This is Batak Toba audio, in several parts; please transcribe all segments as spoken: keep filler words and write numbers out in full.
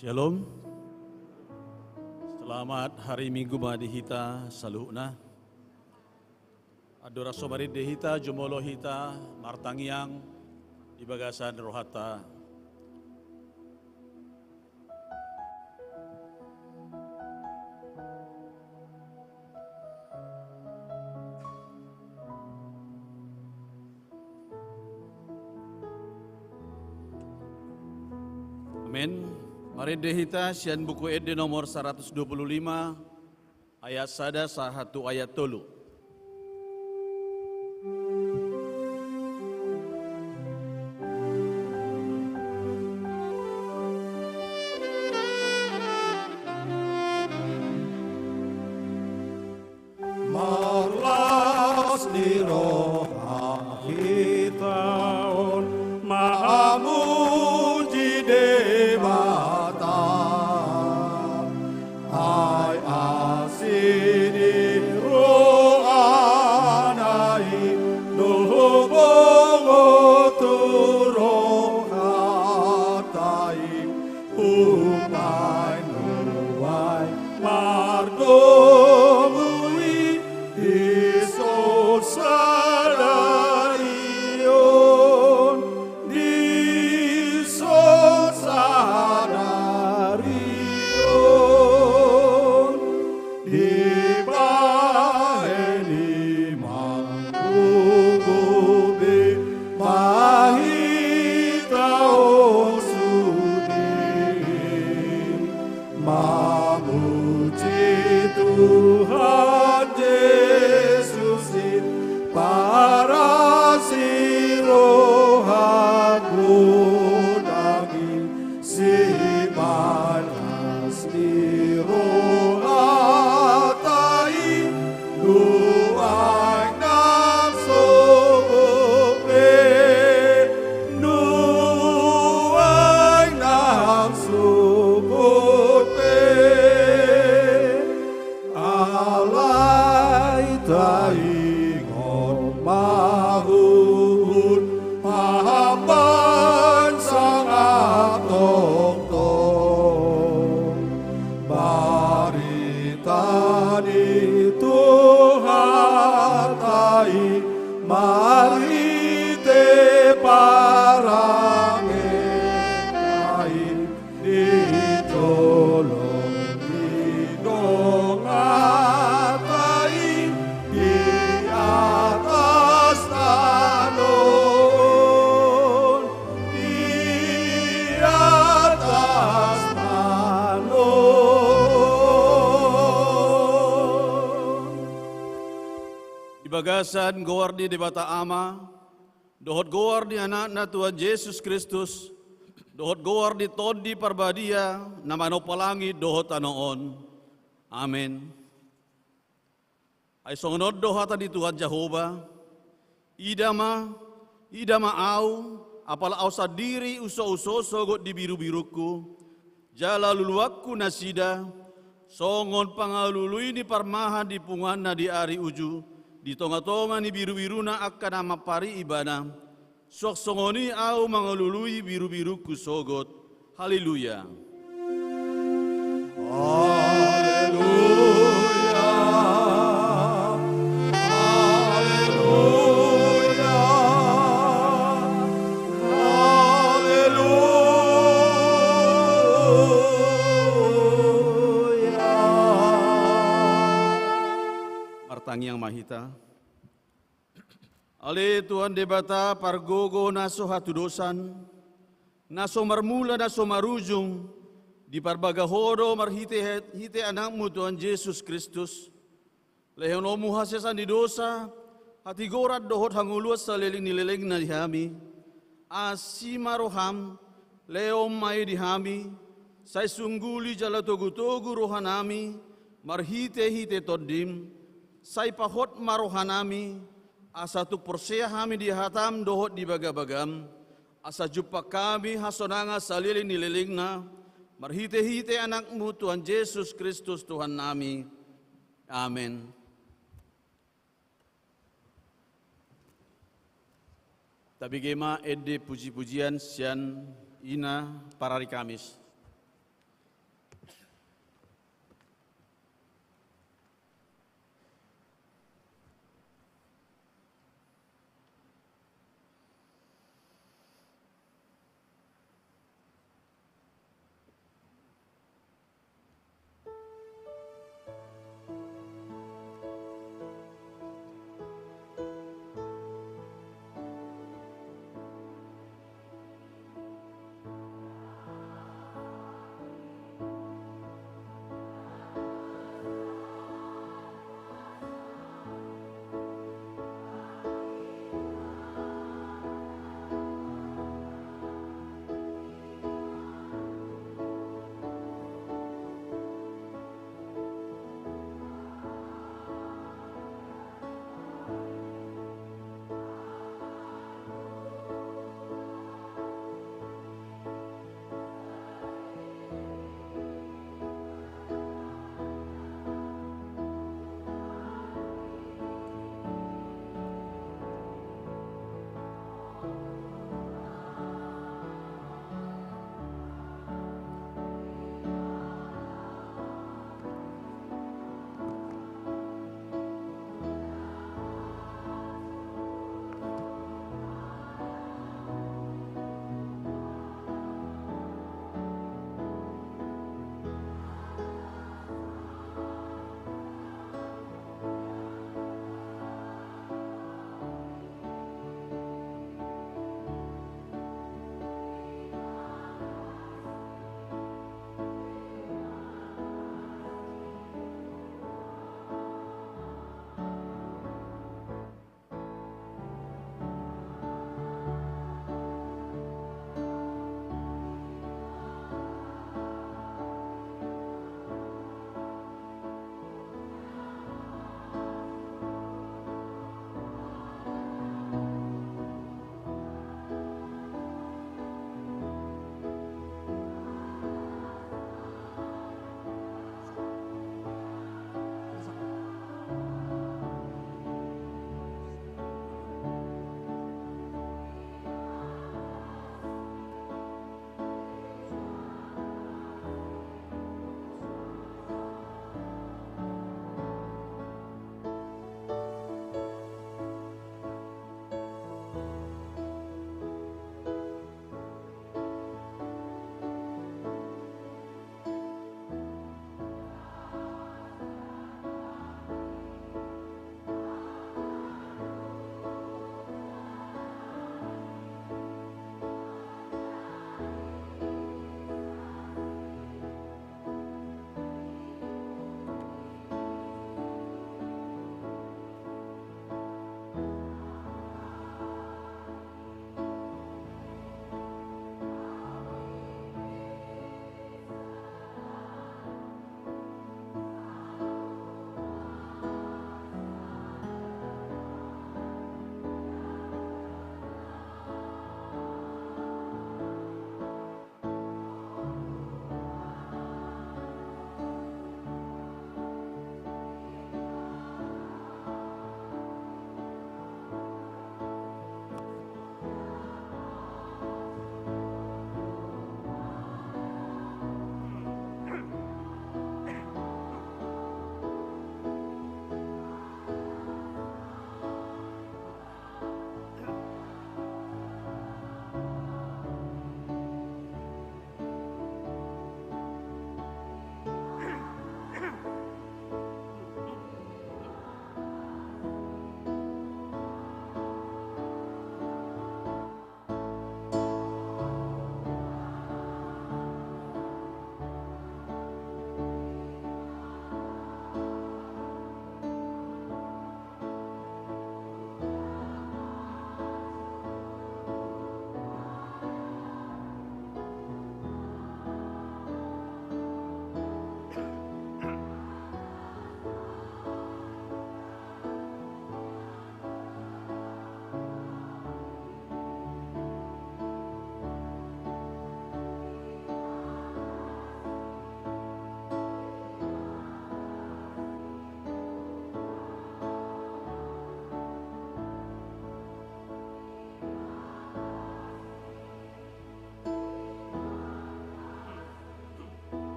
Syalom. Selamat hari Minggu ma di hita saluhutna. Andorang so marende hita, jumolo hita martangiang di bagasan rohanta. Amen. Marende hita sian Buku Ende nomor saratus dua pulu lima, ayat sada sahat tu ayat tolu. Marlas ni roha hita on mamuji Debata. Ai asi ni rohana i do bongot tu rohanta i. Umbahen nuaeng mardomu i di son sadari on, di son sadari on. Dibahen i manggogo be ma hita on sude, mamuji Tuhan Jesus i. Bagasan goar ni Debata Ama, dohot goar ni Anakna Tuhan Jesus Kristus, dohot goar ni Tondi Parbadia, na manompa langit dohot tano on. Amen. Ai songon on do hata ni Tuhan Jahowa: Ida ma, ida ma Ahu, apala Ahu sandiri husouso sogot di birubirungku, jala luluanku nasida, songon pangalului ni parmahan di punguanna di ari uju, di tongatonga ni birubiruna angka na mampari ibana, suang songon i Ahu mangalului birubirungku sogot. Haleluya. Haleluya. Haleluya. Haleluya. Martangiang ma hita. Ale Tuhan Debata pargogo na so hatudosan, na so marmula na so marujung, diparbaga Ho do marhite, hite Anakmu Tuhan Jesus Kristus, lehononmu hasesaan ni dosa, hatigoran dohot hangoluan saleleng ni lelengna di hami. Asi ma roham, lehon ma i di hami, sai sungguli jala togutogu rohanami, marhitehite Tondim, sai pahot ma rohanami, asa tung porsea hami di hatam dohot di bagabagam, asa jumpang hami hasonangan saleleng ni lelengna, marhitehite Anakmu Tuhan Jesus Kristus Tuhannami. Amen. Tabege ma ende pujipujian sian ina parari Kamis.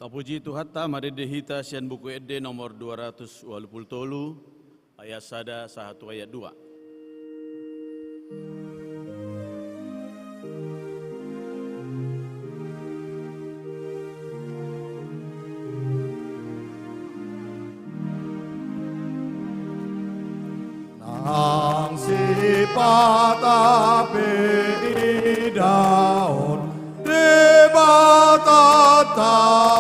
Tapuji Tuhanta, marende hita sian Buku Ende nomor dua ratus ualu pulu tolu, ayat sada sahat tu ayat dua. Nang sipata pe idaon Debata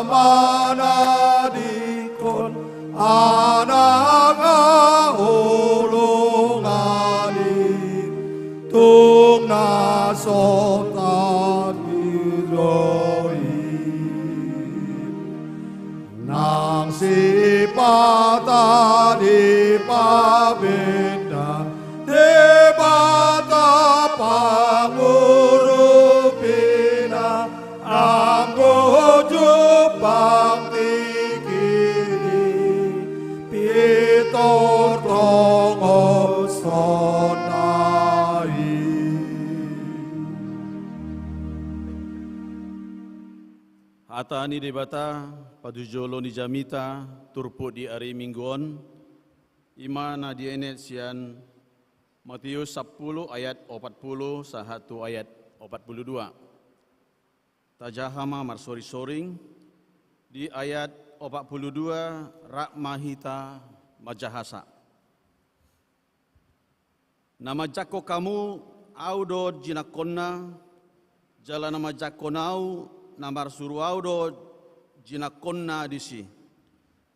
manadingkon anak haholongan i, tung na so tangis do i. Nang sipata dipabenda Debata pangurupina, anggo jumpang tingki i, pintor tongoshon na i. Hata ni Debata, patujolo ni jamita, turpuk di ari Minggu on, i ma na dienet sian Matius sampulu ayat opat pulu sahat tu ayat opat pulu dua. Tajaha ma marsoring-soring di ayat opat pulu dua, rap ma hita manjahasa. Na manjangkon hamu, Ahu do jinangkonna, jala na manjangkon Ahu, na marsuru Ahu do jinangkonna disi.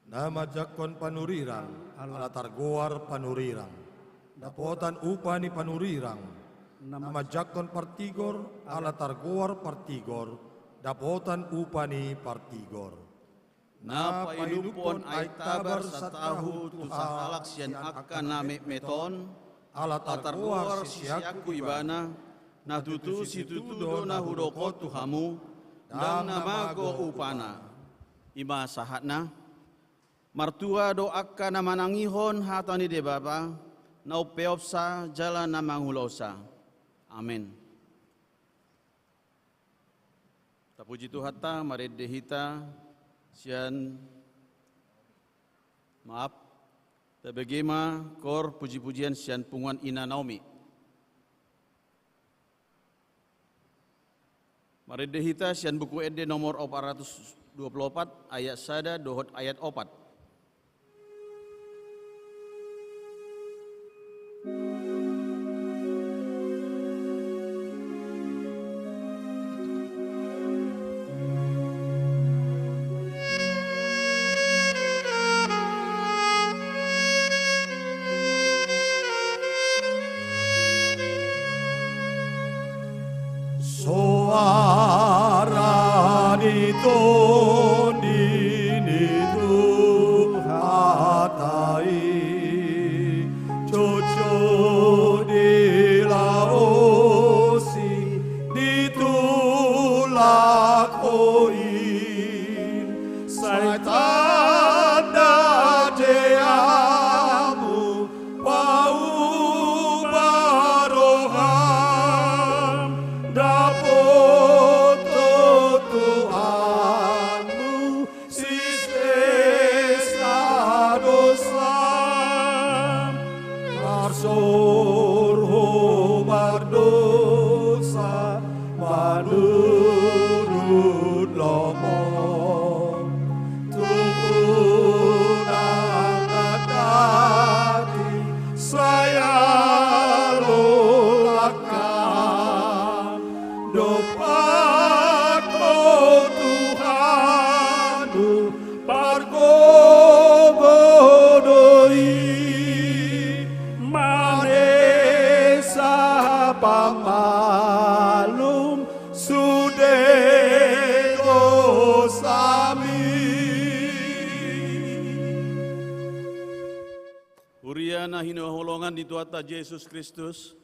Na manjangkon panurirang, ala targoar panurirang, dapotan upa ni panurirang. Na manjangkon partigor, ala targoar partigor, dapotan upa ni partigor. Na paidumhon Aek Tabar satahu tu sahalak sian angka na metmet on, ala targoar siseanku ibana, na tutu situtu do na hudok on tu hamu, ndang na mago upana. I ma sahatna. Martua do angka na manangihon hata ni Debata, na umpeopsa jala na mangulahonsa. Amen. Tapuji Tuhanta, marende hita sian, maaf, tabege ma kor puji-pujian sian punguan Ina Naomi. Marende hita sian Buku Ende nomor opat ratus dua pulu opat, ayat sada dohot ayat opat. Soara ni tondi ni Tuhanta i, jotjot dilaosi di tulak ho i. Sai tanda deamu pauba roham, dapothon Tuhanmu sisesa dosam. Marsoru ho mardosa manurut lomo, tung unang tandati sai alo langkam. Dompak ho Tuhanmu, pargogo do i, manesa pamalum sude dosami. Huria na hinaholongan ni Tuhanta Jesus Kristus,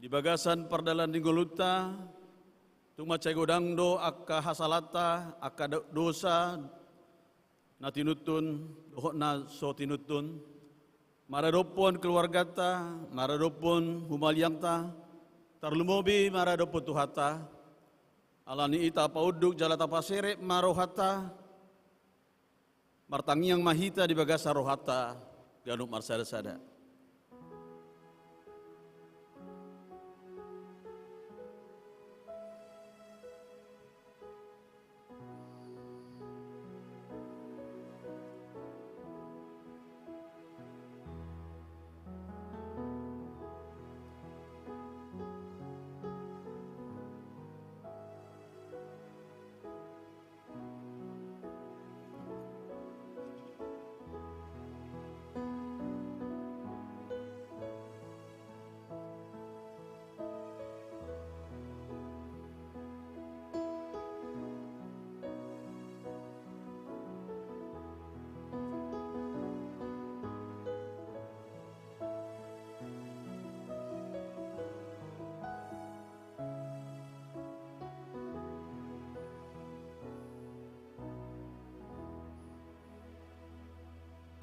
di bagasan pardalan ni ngolunta, tung mansai godang do angka hasalanta, angka do-, dosa na tinuntun dohot na so tinuntun, maradophon keluarganta, maradophon humaliangta, tarlumobi maradophon Tuhanta. Alani i tapaunduk jala tapaserep ma rohanta, martangiang ma hita di bagasan rohanta, ganup marsada-sada.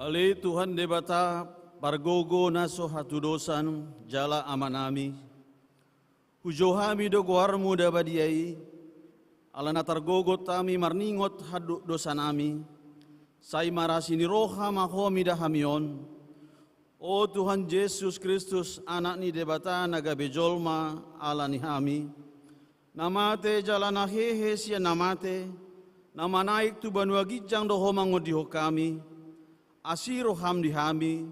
Ale Tuhan Debata, pargogo na so hatudosan jala Amanami, hujou hami do goarmu na badia i, ala na targogot hami marningot handukdosanami, sai marasi ni roha ma Ho mida hami on. O Tuhan Jesus Kristus, Anak ni Debata na gabe jolma ala ni hami, na mate jala na hehe sian na mate, na manaek tu banua ginjang do Ho mangondihon hami, asi roham di hami,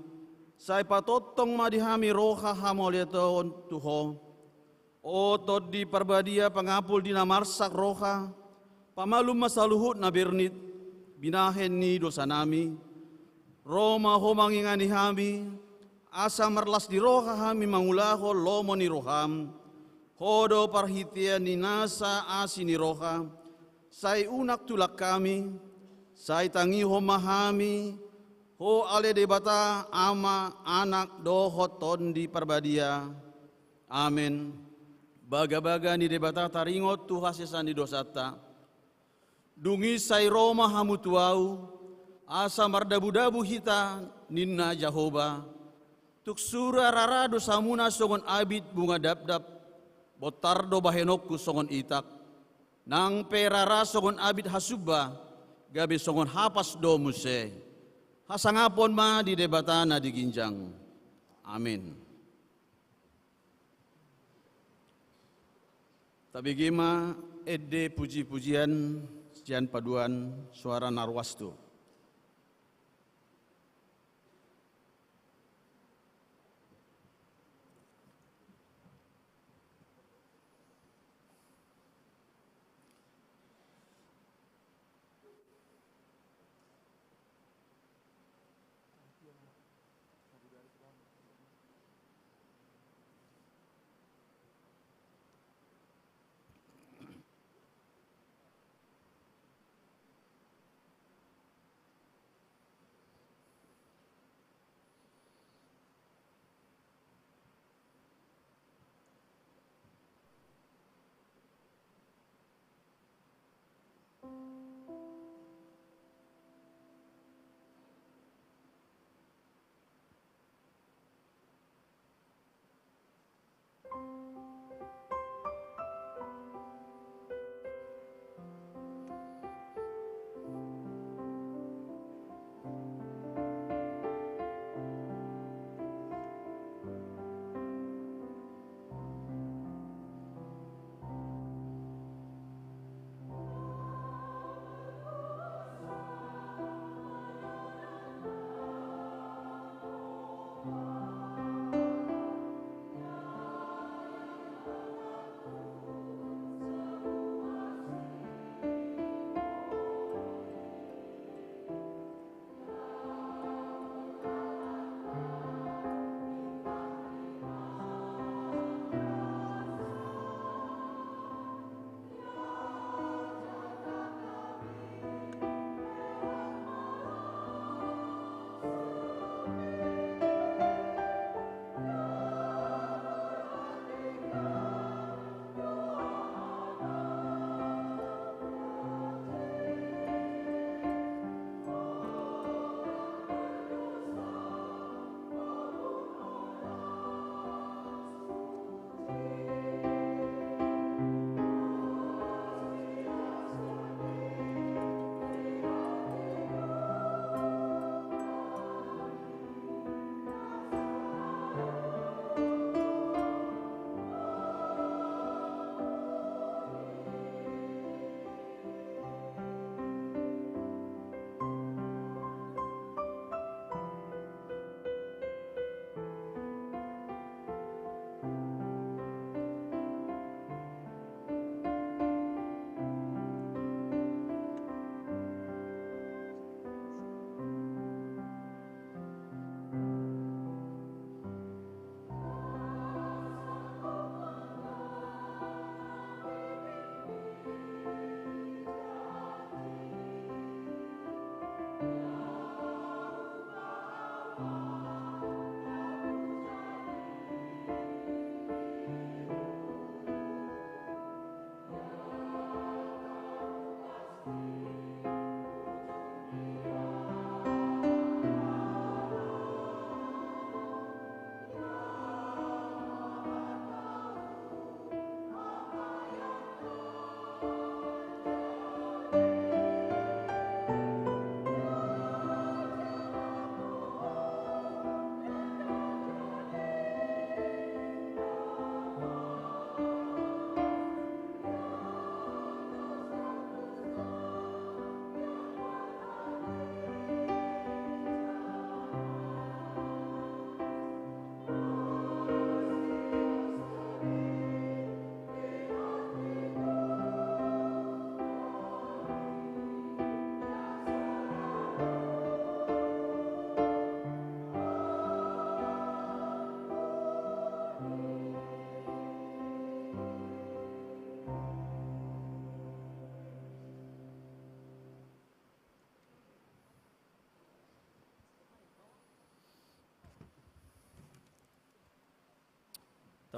sai patongtong ma di hami roha hamauliateon tu Ho. O Tondi Parbadia, pangapul di na marsak roha, pamalum ma saluhut na bernit, binahen ni dosanami. Ro ma Ho mangingani hami, asa marlas ni roha hami mangulahon lomo ni roham. Ho do parhitean ni nasa asi ni roha, sai unang tulak hami, sai tangihon ma hami Ho ale Debata Ama, Anak dohot Tondi Parbadia. Amen. Bagabaga ni Debata taringot tu hasesaan ni dosanta. Dung i sai ro ma hamu tu Ahu, asa mardabudabu hita, ninna Jahowa. Tung sura rara dosamuna songon abit bunga dabdab, bontar do bahenonku songon itak. Nang pe rara songon abit hasumba, gabe songon hapas do muse. Hasangapon ma di Debata na di ginjang. Amen. Tabege ma ende pujipujian sian paduan suara na ruas tu.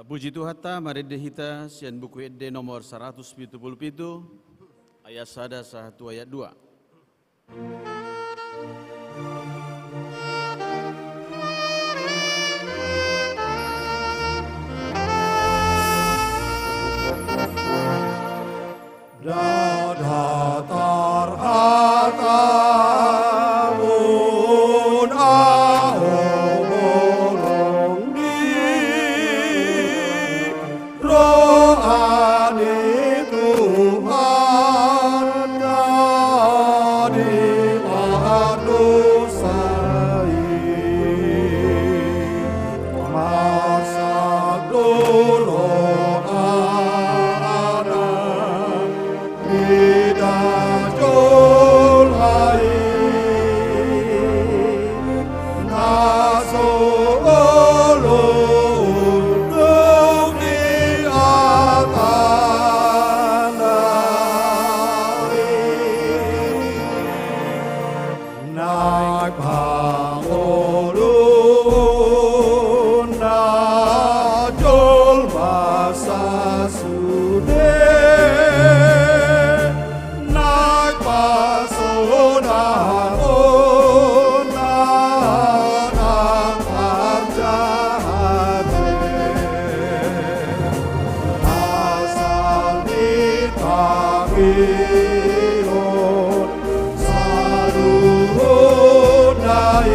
Puji Tuhanta, marende hita sian Buku Ende nomor saratus pitu pulu pitu, ayat sada sahat tu ayat dua. Ndada tarhatahon ahu borong ni roha ni Tuhan na di pardosa i. Marsak do rohana mida jolma i, na so olo unduk di hatana i. Naeng pangoluonna jolma sasude, naeng pasonangon na nang parjahat i. Asal ditangihon saluhutna i,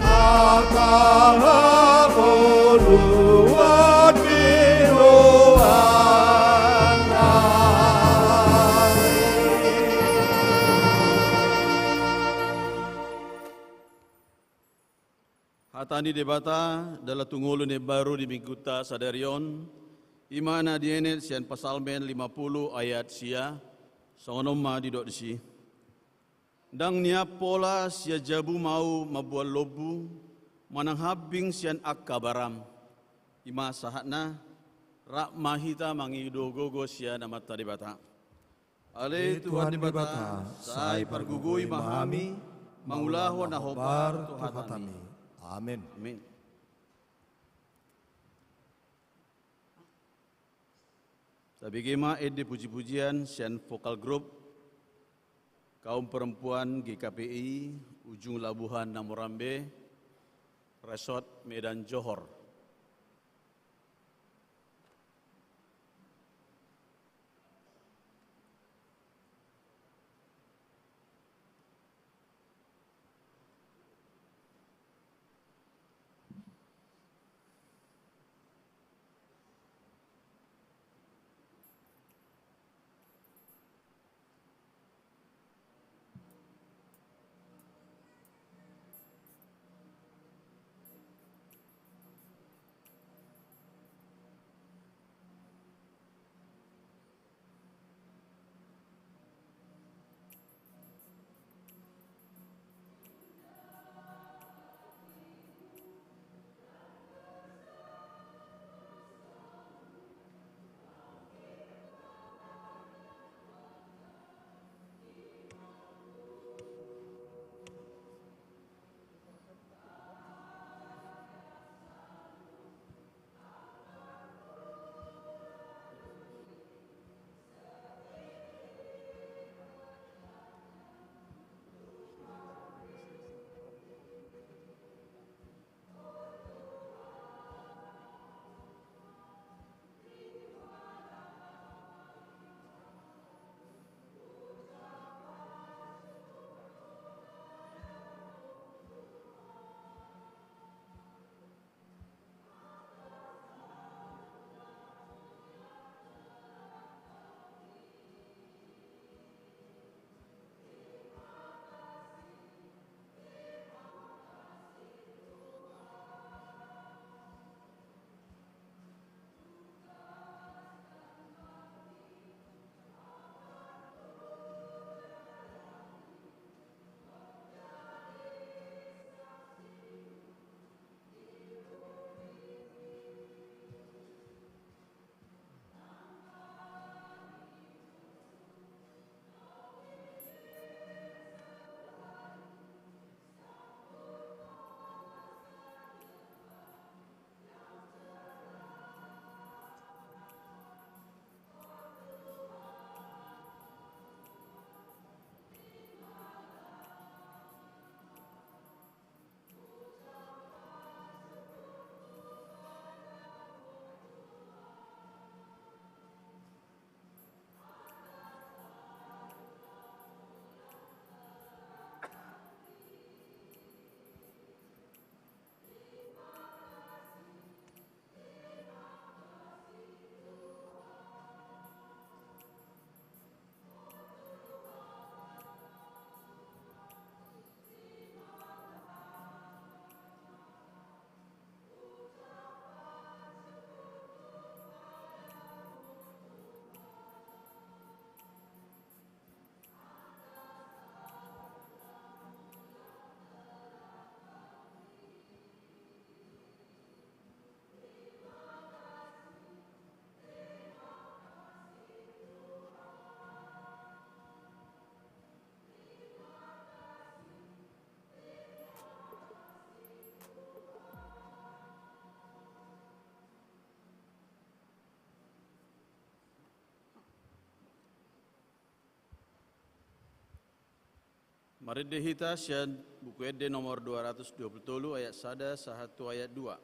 na tahaholongan di rohana i. Hata ni Debata, jala tu ngolu na imbaru di Minggunta sadari on, i ma na dienet sian Psalmen lima pulu ayat sia, songon on ma didok disi. Ndang nian pola sian jabu ma ahu mamboan lombu, manang hambing sian angka baram. I ma sahatna, rap ma hita mangido gogo sian Amanta Debata. Ale Tuhan Debata, sai pargogoi ma hami mangulahon na hombar tu hatami. Amen. Amen. Tabege ma ende puji-pujian sian vokal grup kaum perempuan G K P I Ujung Labuhan Namorambe, Resort Medan Johor. Marende hita sian Buku Ende nomor dua ratus dua puluh tolu, ayat sada sahat tu ayat dua.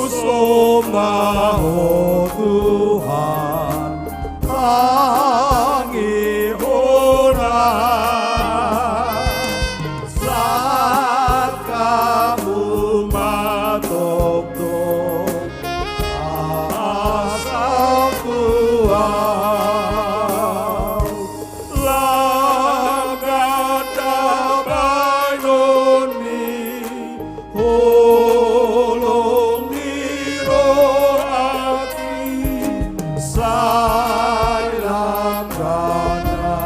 Husomba Ho Tuhan, tangihon Ho, sahat hamu ma tongtong, asa tu ahu. Lam ganda baenon ni holong ni rohangki, sai lam ganda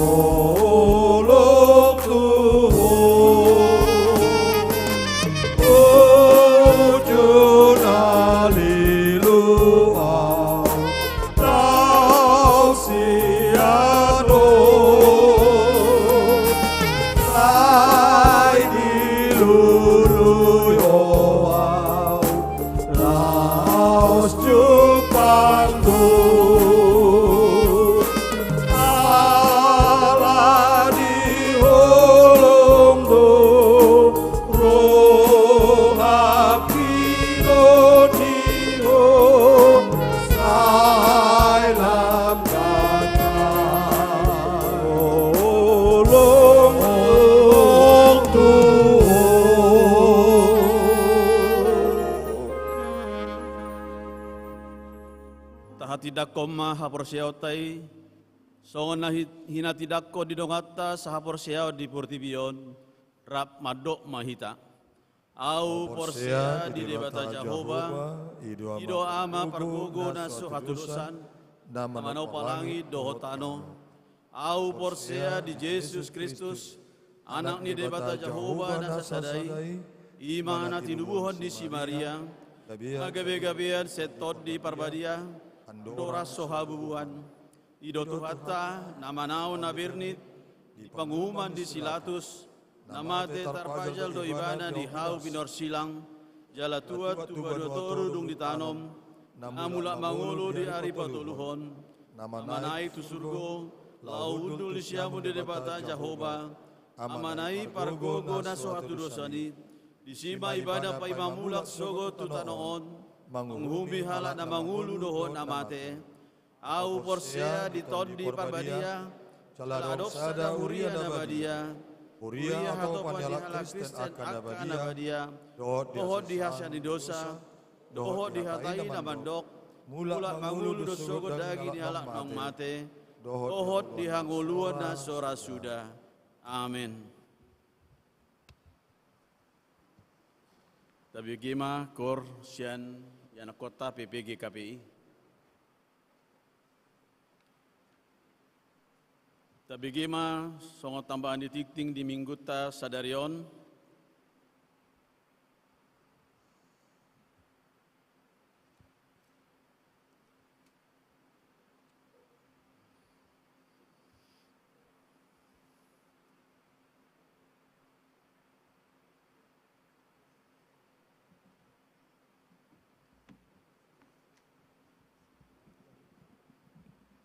holong tu Ho. Uju na leleng ahu, laos sian Ho, sai dilului Ho ahu, laos jumpang do. Ala di holong do, rohangki do di Ho, sai lam ganda holong tu Ho. Tahatindangkon ma haporseaonta i, songon na hi-, hinatindangkon ni donganta sahaporseaon di portibi on, rap mandok ma hita. Ahu porsea di Debata Jahowa, i do Ama pargogo na so hatudosan, na manopa langit dohot tano. Ahu porsea di Jesus Kristus, Anak ni Debata Jahowa na sasada i, i ma na tinubuhon ni si Maria, manggabegabean sian Tondi Parbadia, andorang so habubuhan, i do Tuhanta, na manaon na bernit, di panguhuman ni si Latus, na mate tarpajal do ibana di hau binorsilang, jala tuat tu banua toru dung ditanom, na mulak mangolu di ari patoluhon, na manaek tu surgo, laho hundul di siamun ni Debata Jahowa, Amana i pargogo na so hatudosan i, disi ma ibana paima mulak sogot tu tano on, manguhumi halak na mangolu dohot na mate. Ahu porsea di Tondi Parbadia, jala adong sada huria na badia, huria hatopan ni halak Kristen angka na badia, dohot di hasesaan ni dosa, dohot di hata i na mandok, mulak mangolu do sogot daging ni halak naung mate, dohot di hangoluan na so ra suda. Amen. Tabege ma koor sian ianakhonta P P G K P I. Tabege ma songon tambahan ni tingting di Minggunta sadari on.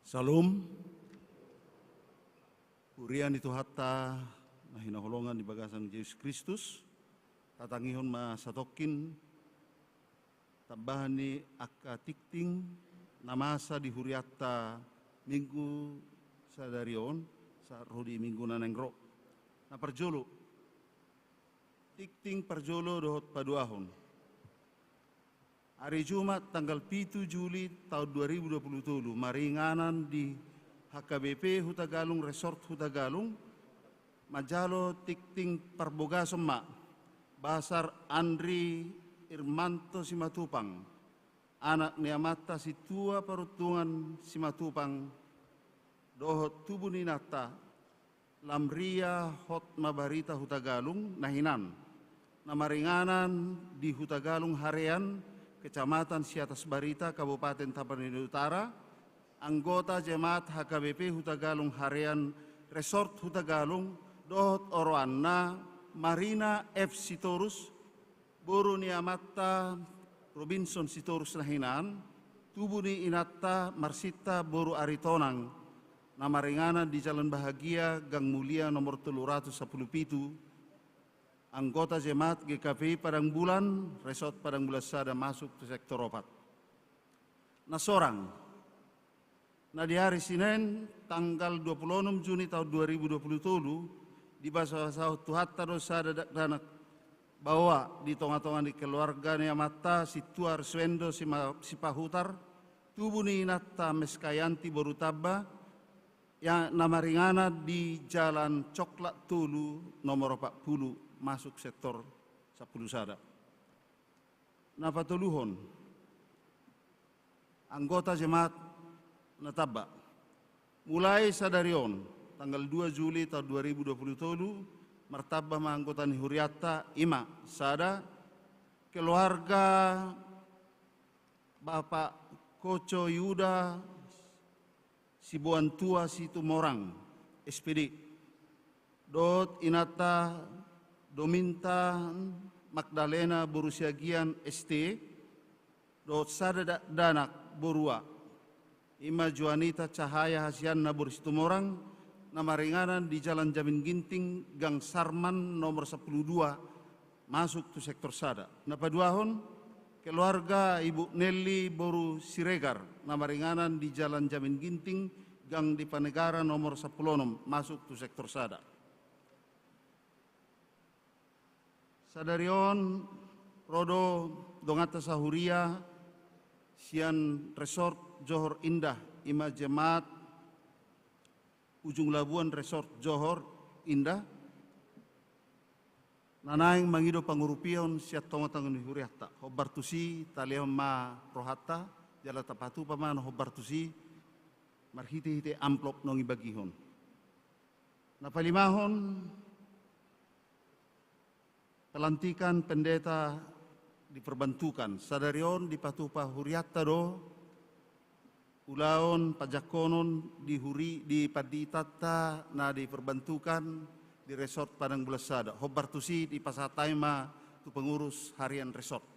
Syalom. Huria ni Tuhanta na hinaholongan di bagasan Jesus Kristus, tatangihon ma satongkin tambahan ni angka tingting na masa di hurianta Minggu sadari on, sahat ro di Minggu na naeng ro. Na parjolo, tingting parjolo dohot paduahon. Ari Jumat tanggal pitu Juli taon dua ribu dua puluh tolu, maringanan di H K B P Hutagalung Resort Hutagalung, manjalo tingting parbogason ma Basar Andri Irmanto Simatupang, anak ni amanta Sintua Paruntungan Simatupang, dohot tubu ni inanta Lamria Hotma Barita Hutagalung na hinan, na maringanan di Hutagalung Harean, Kecamatan Siatas Barita, Kabupaten Tapanuli Utara, Anggota Jemaat H K B P Hutagalung Harian Resort Hutagalung dohot oroanna, Marina F Sitorus, boru ni amanta Robinson Sitorus na hinan, tubu ni inanta Marsinta boru Aritonang, na maringanan di Jalan Bahagia, Gang Mulia nomor tolu ratus sampulu pitu, anggota Jemaat G K P I Padang Bulan, Resort Padang Bulan Sada, masuk tu sektor opat. Na sorang, na di ari Senen tanggal dua puluh onom Juni taon dua ribu dua puluh tolu, dibasabasahon Tuhanta do sada dakdanak baoa di tongatonga ni keluarga ni amanta Sintua Arsuendo Sima-, Sipahutar, tubu ni inanta Meskayanti boru Tamba, na maringanan di Jalan Coklat tolu nomor opat pulu, masuk sektor sampulu sada. Na patoluhon, anggota Jemaat na tamba. Mulai sadari on, tanggal dua Juli taon dua ribu dua puluh tolu, martamba ma anggota ni hurianta, i ma sada, keluarga Bapak Koco Yuda Siboantua Situmorang, S P D, dohot inanta Dominta Magdalena boru Siagian, S T, dohot sada dakdanak borua, i ma Joanita Cahaya Hasianna boru Situmorang, na maringanan di Jalan Jamin Ginting, Gang Sarman nomor sampulu dua, masuk tu sektor sada. Na paduahon, keluarga Ibu Nelly boru Siregar, na maringanan di Jalan Jamin Ginting, Gang Dipanegara nomor sampulu onom, masuk tu sektor sada. Sadari on ro do donganta sahuria sian Resort Johor Indah, i ma Jemaat Ujung Labuan Resort Johor Indah, na naeng mangido pangurupion sian tongatonga ni hurianta. Hombar tusi, talehon ma rohanta, jala tapatupa ma na hombar tusi marhitehite amplop naung ibagihon. Na palimahon, pelantikan pendeta di perbantukan. Sadari on dipatupa hurianta do ulaon panjangkonon di huri-, di panditanta na di perbantukan di Resort Padang Bulan Sada. Hombar tusi dipasahat hami ma tu pengurus harian resort.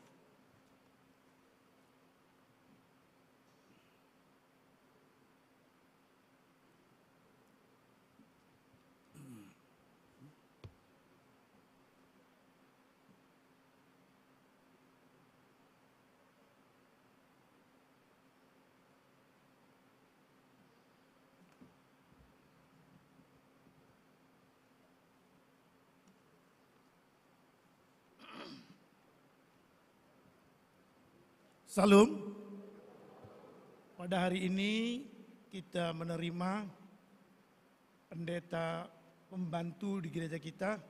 Salam. Pada hari ini kita menerima pendeta pembantu di gereja kita,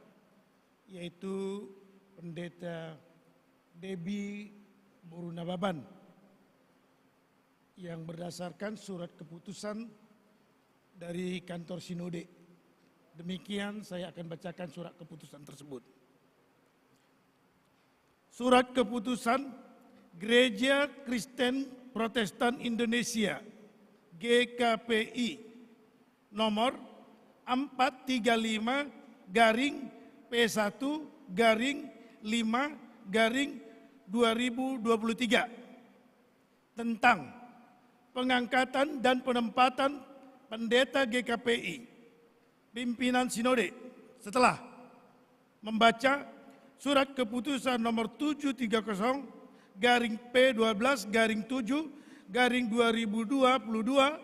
yaitu Pendeta Debbie boru Nababan, yang berdasarkan surat keputusan dari kantor sinode. Demikian, saya akan bacakan surat keputusan tersebut. Surat keputusan Gereja Kristen Protestan Indonesia, G K P I, nomor empat tiga lima garing P satu garing lima garing dua ribu dua puluh tiga, tentang pengangkatan dan penempatan pendeta G K P I, pimpinan sinode, setelah membaca surat keputusan nomor tujuh tiga kosong garing P dua belas garing tujuh garing dua ribu dua puluh dua,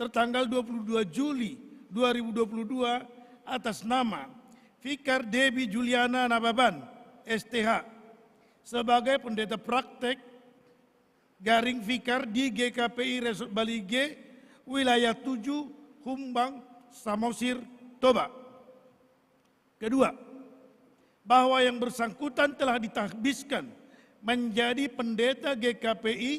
tertanggal dua puluh dua Juli dua ribu dua puluh dua, atas nama Vikar Debbie Juliana Nababan, S T H, sebagai pendeta praktek garing vikar di G K P I Resort Bali G, wilayah tujuh, Humbang, Samosir, Toba. Kedua, bahwa yang bersangkutan telah ditahbiskan menjadi pendeta G K P I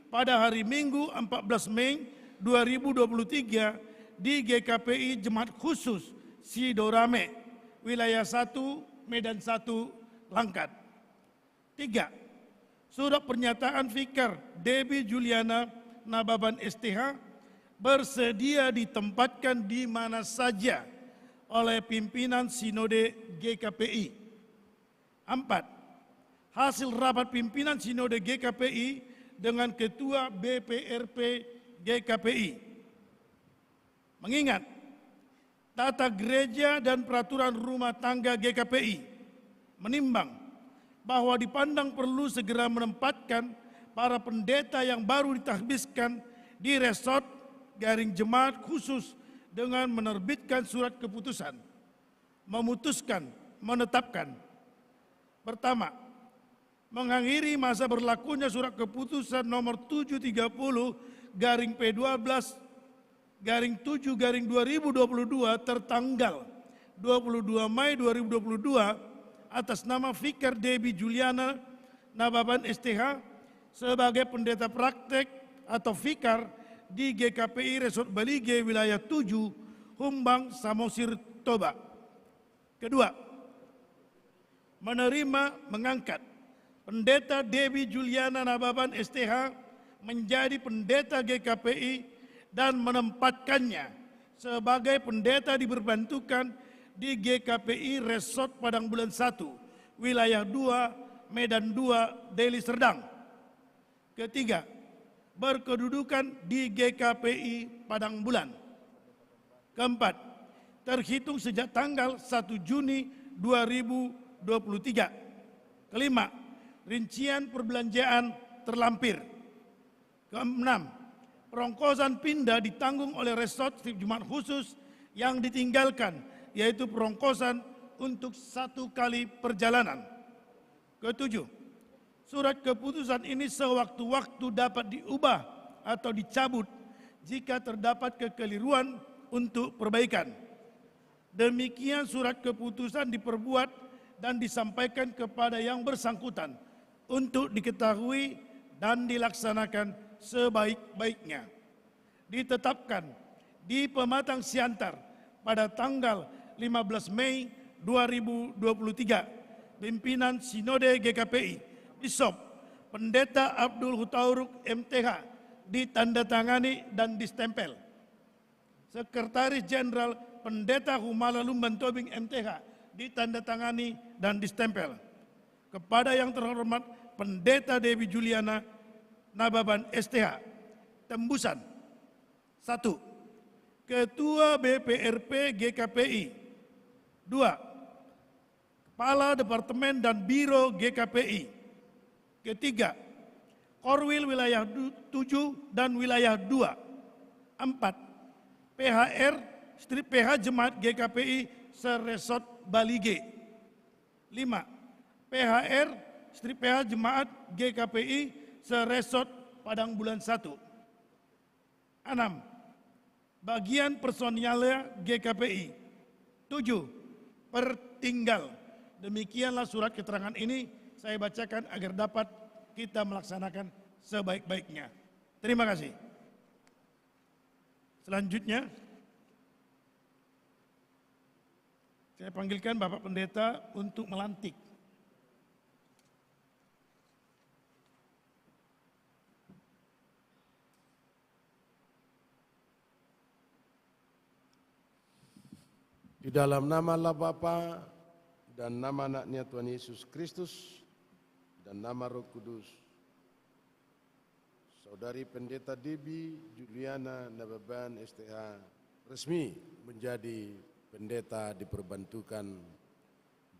pada hari Minggu empat belas Mei dua ribu dua puluh tiga di G K P I Jemaat Khusus Sidorame, wilayah satu, Medan satu, Langkat. Tiga, surat pernyataan Vikar Debbie Juliana Nababan, S T H, Bersedia ditempatkan di mana saja oleh pimpinan Sinode G K P I. Empat, hasil rapat pimpinan Sinode G K P I dengan Ketua B P R P G K P I. Mengingat tata gereja dan peraturan rumah tangga G K P I, menimbang bahwa dipandang perlu segera menempatkan para pendeta yang baru ditahbiskan di resort garing jemaat khusus dengan menerbitkan surat keputusan, memutuskan, menetapkan. Pertama, mengakhiri masa berlakunya surat keputusan nomor tujuh tiga puluh garing P dua belas garing tujuh garing dua ribu dua puluh dua tertanggal dua puluh dua Mei dua ribu dua puluh dua atas nama Vikar Debi Juliana Nababan S T H sebagai pendeta praktek atau vikar di G K P I Resort Balige wilayah tujuh, Humbang, Samosir, Toba. Kedua, menerima, mengangkat Pendeta Debi Juliana Nababan S T H menjadi pendeta G K P I dan menempatkannya sebagai pendeta diperbantukan di G K P I Resort Padang Bulan satu, Wilayah dua, Medan dua, Deli Serdang. Ketiga, berkedudukan di G K P I Padang Bulan. Keempat, terhitung sejak tanggal satu Juni dua ribu dua puluh tiga. Kelima, rincian perbelanjaan terlampir. Keenam, perongkosan pindah ditanggung oleh resort setiap Jumat khusus yang ditinggalkan, yaitu perongkosan untuk satu kali perjalanan. Ketujuh, surat keputusan ini sewaktu-waktu dapat diubah atau dicabut jika terdapat kekeliruan untuk perbaikan. Demikian surat keputusan diperbuat dan disampaikan kepada yang bersangkutan untuk diketahui dan dilaksanakan sebaik-baiknya. Ditetapkan di Pematang Siantar pada tanggal lima belas Mei dua ribu dua puluh tiga, pimpinan Sinode G K P I, Bishop Pendeta Abdul Hutauruk M T H, ditandatangani dan distempel. Sekretaris Jenderal Pendeta Humala Lumban Tobing M T H, ditandatangani dan distempel. Kepada yang terhormat Pendeta Debi Juliana Nababan S T H. Tembusan. Satu, Ketua B P R P G K P I. Dua, Kepala Departemen dan Biro G K P I. Ketiga, Korwil Wilayah du-, tujuh dan Wilayah dua. Empat, P H R, strip P H Jemaat G K P I se-Resort Balige. Lima, P H R, strip P H Jemaat G K P I se-Resort Padang Bulan satu. Enam, bagian personilnya G K P I. Tujuh, pertinggal. Demikianlah surat keterangan ini saya bacakan agar dapat kita melaksanakan sebaik-baiknya. Terima kasih. Selanjutnya, saya panggilkan Bapak Pendeta untuk melantik. Di dalam nama Allah Bapa, dan nama Anaknya Tuhan Yesus Kristus, dan nama Roh Kudus, Saudari Pendeta Debi Juliana Nababan S T H resmi menjadi pendeta diperbantukan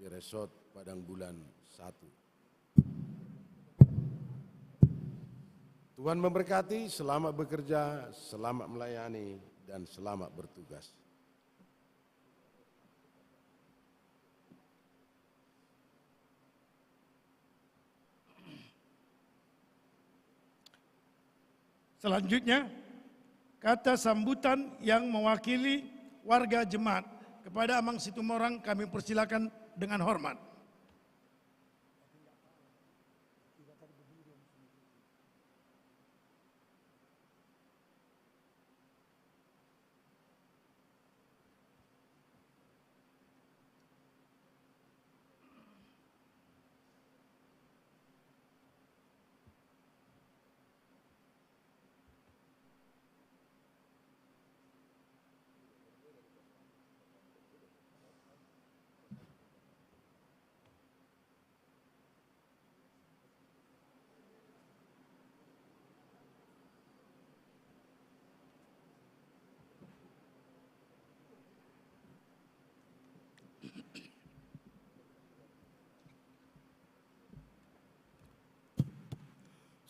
di Resort Padang Bulan satu. Tuhan memberkati, selamat bekerja, selamat melayani, dan selamat bertugas. Selanjutnya, kata sambutan yang mewakili warga jemaat. Kepada Amang Situmorang kami persilakan dengan hormat.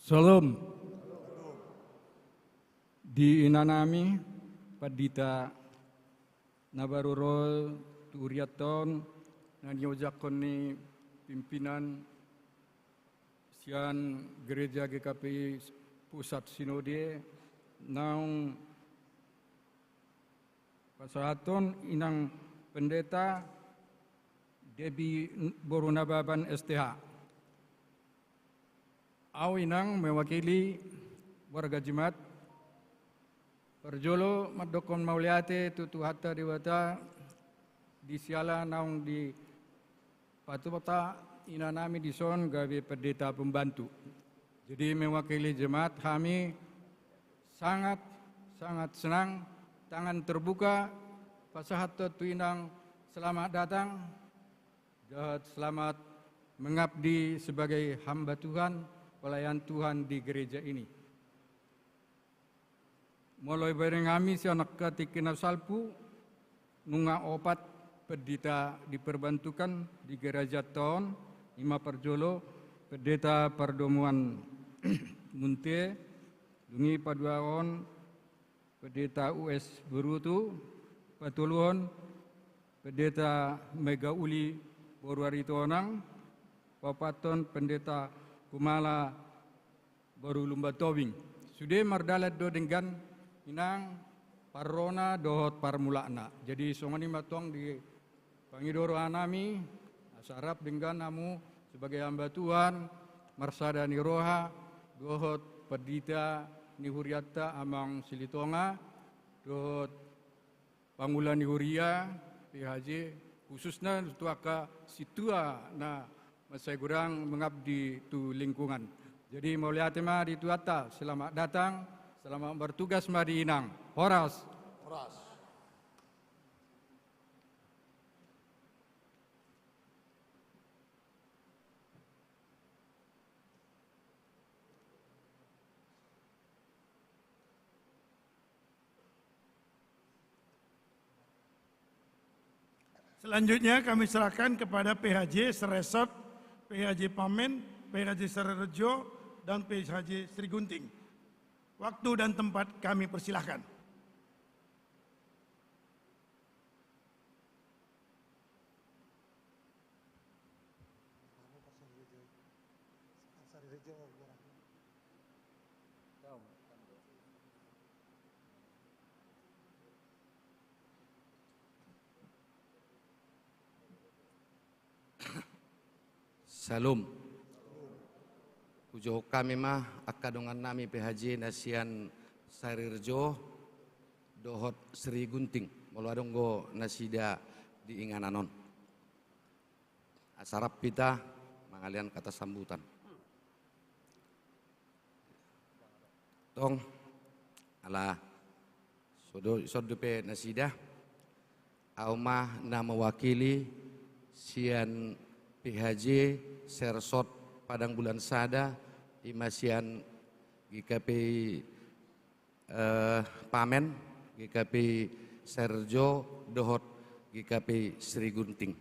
Syalom. Di inanami, pandita na baru ro tu hurianta on, na niojakhon ni pimpinan sian Gereja G K P I Pusat Sinode, naung pasahathon inang pendeta Debi boru Nababan S T H. Au inang mewakili warga jemaat. Parjolo mandokhon mauliate tu Tuhanta Debata di siala naung dipatupa inanami dison gabe pendeta pembantu. Jadi mewakili jemaat hami sangat, sangat senang, tangan terbuka, pasahathon tu inang selamat datang, dohot selamat mengabdi sebagai hamba Tuhan, pelayan Tuhan di gereja ini. Molo dibereng hami sian angka tingki na salpu, nunga opat pendeta diperbantukan di gereja on, ima parjolo pendeta Pardomuan Munte, dung i paduahon pendeta U S Berutu, patoluhon pendeta Mega Uli boru Aritonang, paopathon pendeta Kumala boru Lumban Tobing. Sude mardalan do denggan inang parrona dohot parmulakna. Jadi songon i ma tong di pangido rohanami, asa rap denggan hamu sebagai hamba Tuhan, marsada ni roha, dohot pandita ni hurianta Amang Silitonga, dohot pangula ni huria, P H J, khususna tu angka sintua na mansai godang mengabdi tu lingkungan. Jadi mauliate ma di Tuhanta, selamat datang, selamat bertugas ma di inang. Horas. Horas. Selanjutnya kami serahkan kepada P H J seresort, P H J Pamen, P H J Sarirejo, dan P H J Srigunting. Waktu dan tempat kami persilahkan. Syalom. Hujohon hami ma angka dongannami P H J na sian Sarirejo dohot Srigunting, molo adong do nasida di inganan on. Asa rap hita mangalean kata sambutan. Tong, ala songon i dope nasida, au ma na mewakili sian P H J seresort Padang Bulan Sada, ima sian G K P I, eh, Pamen, G K P I Sarirejo dohot G K P I Srigunting.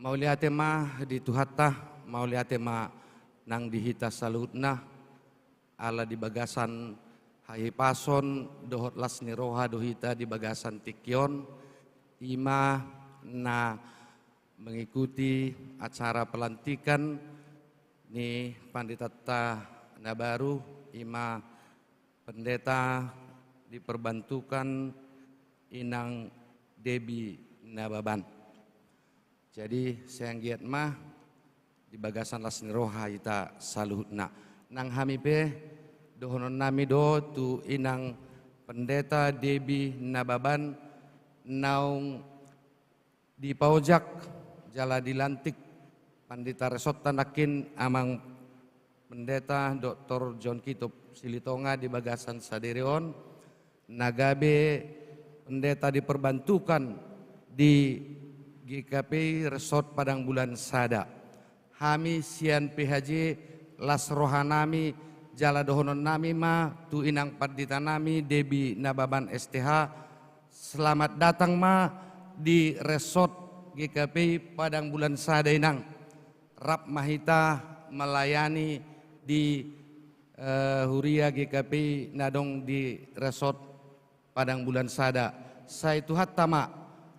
Mauliate ma di Tuhanta, mauliate ma nang di hita saluhutna, ala di bagasan hahipason dohot las ni roha do hita di bagasan tingki on, ima na mengikuti acara pelantikan ni panditanta na baru, ima pendeta diperbantukan inang Debi Nababan. Jadi sai anggiat ma di bagasan las ni roha hita saluhutna. Nang hami pe dohononnami do tu inang pendeta Debi Nababan naung dipaojak jala dilantik pandita resortta nangkin amang Pendeta Doktor John Kitup Silitonga di bagasan sadari on, na gabe pendeta diperbantukan di G K P I Resort Padang Bulan Sada. Hami sian P H J las rohanami jala dohononnami ma tu inang panditanami Debi Nababan S T H, selamat datang ma di Resort G K P I Padang Bulan Sada inang. Rap ma hita melayani di, eh, huria G K P I na adong di resort Padang Bulan Sada. Sai Tuhanta ma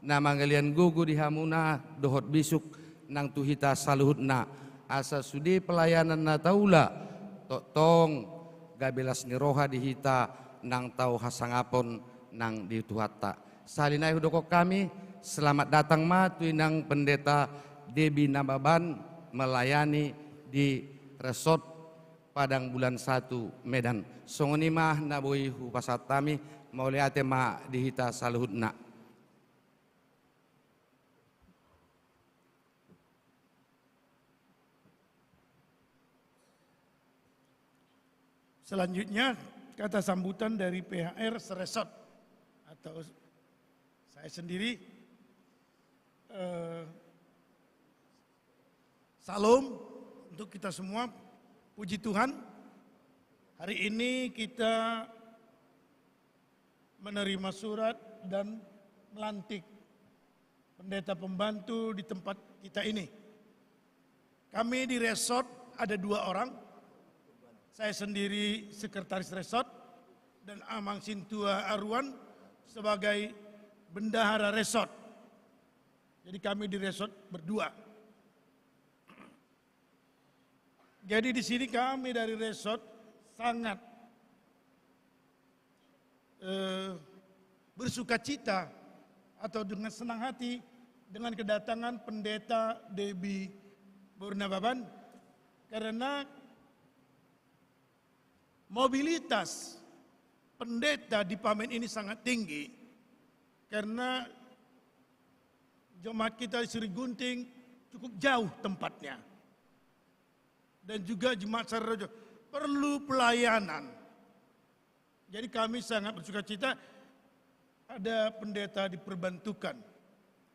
na mangalian gogo di hamuna dohot bisuk nang tu hita saluhutna, asa sude pelayanan na taula tongtong gabe las ni roha di hita nang tau hasangapon nang di Tuhanta. Sahali nai hudokhon hami, selamat datang ma tu inang Pendeta Debi Nababan melayani di resort Padang Bulan Satu, Medan. Songon i ma na boi hupasahat hami, mauliate ma di hita saluhutna. Selanjutnya, kata sambutan dari P H R seresort atau saya sendiri. Eh, Salam untuk kita semua. Puji Tuhan, hari ini kita menerima surat dan melantik pendeta pembantu di tempat kita ini. Kami di resort ada dua orang. Saya sendiri sekretaris resort dan Amang Sintua Aruan sebagai bendahara resort. Jadi kami di resort berdua. Jadi di sini kami dari resort sangat, eh, bersukacita atau dengan senang hati dengan kedatangan Pendeta Debi Bornababan, karena mobilitas pendeta di Pamen ini sangat tinggi, karena jemaat kita di Srigunting cukup jauh tempatnya. Dan juga jemaat Sarojo perlu pelayanan. Jadi kami sangat bersukacita ada pendeta diperbantukan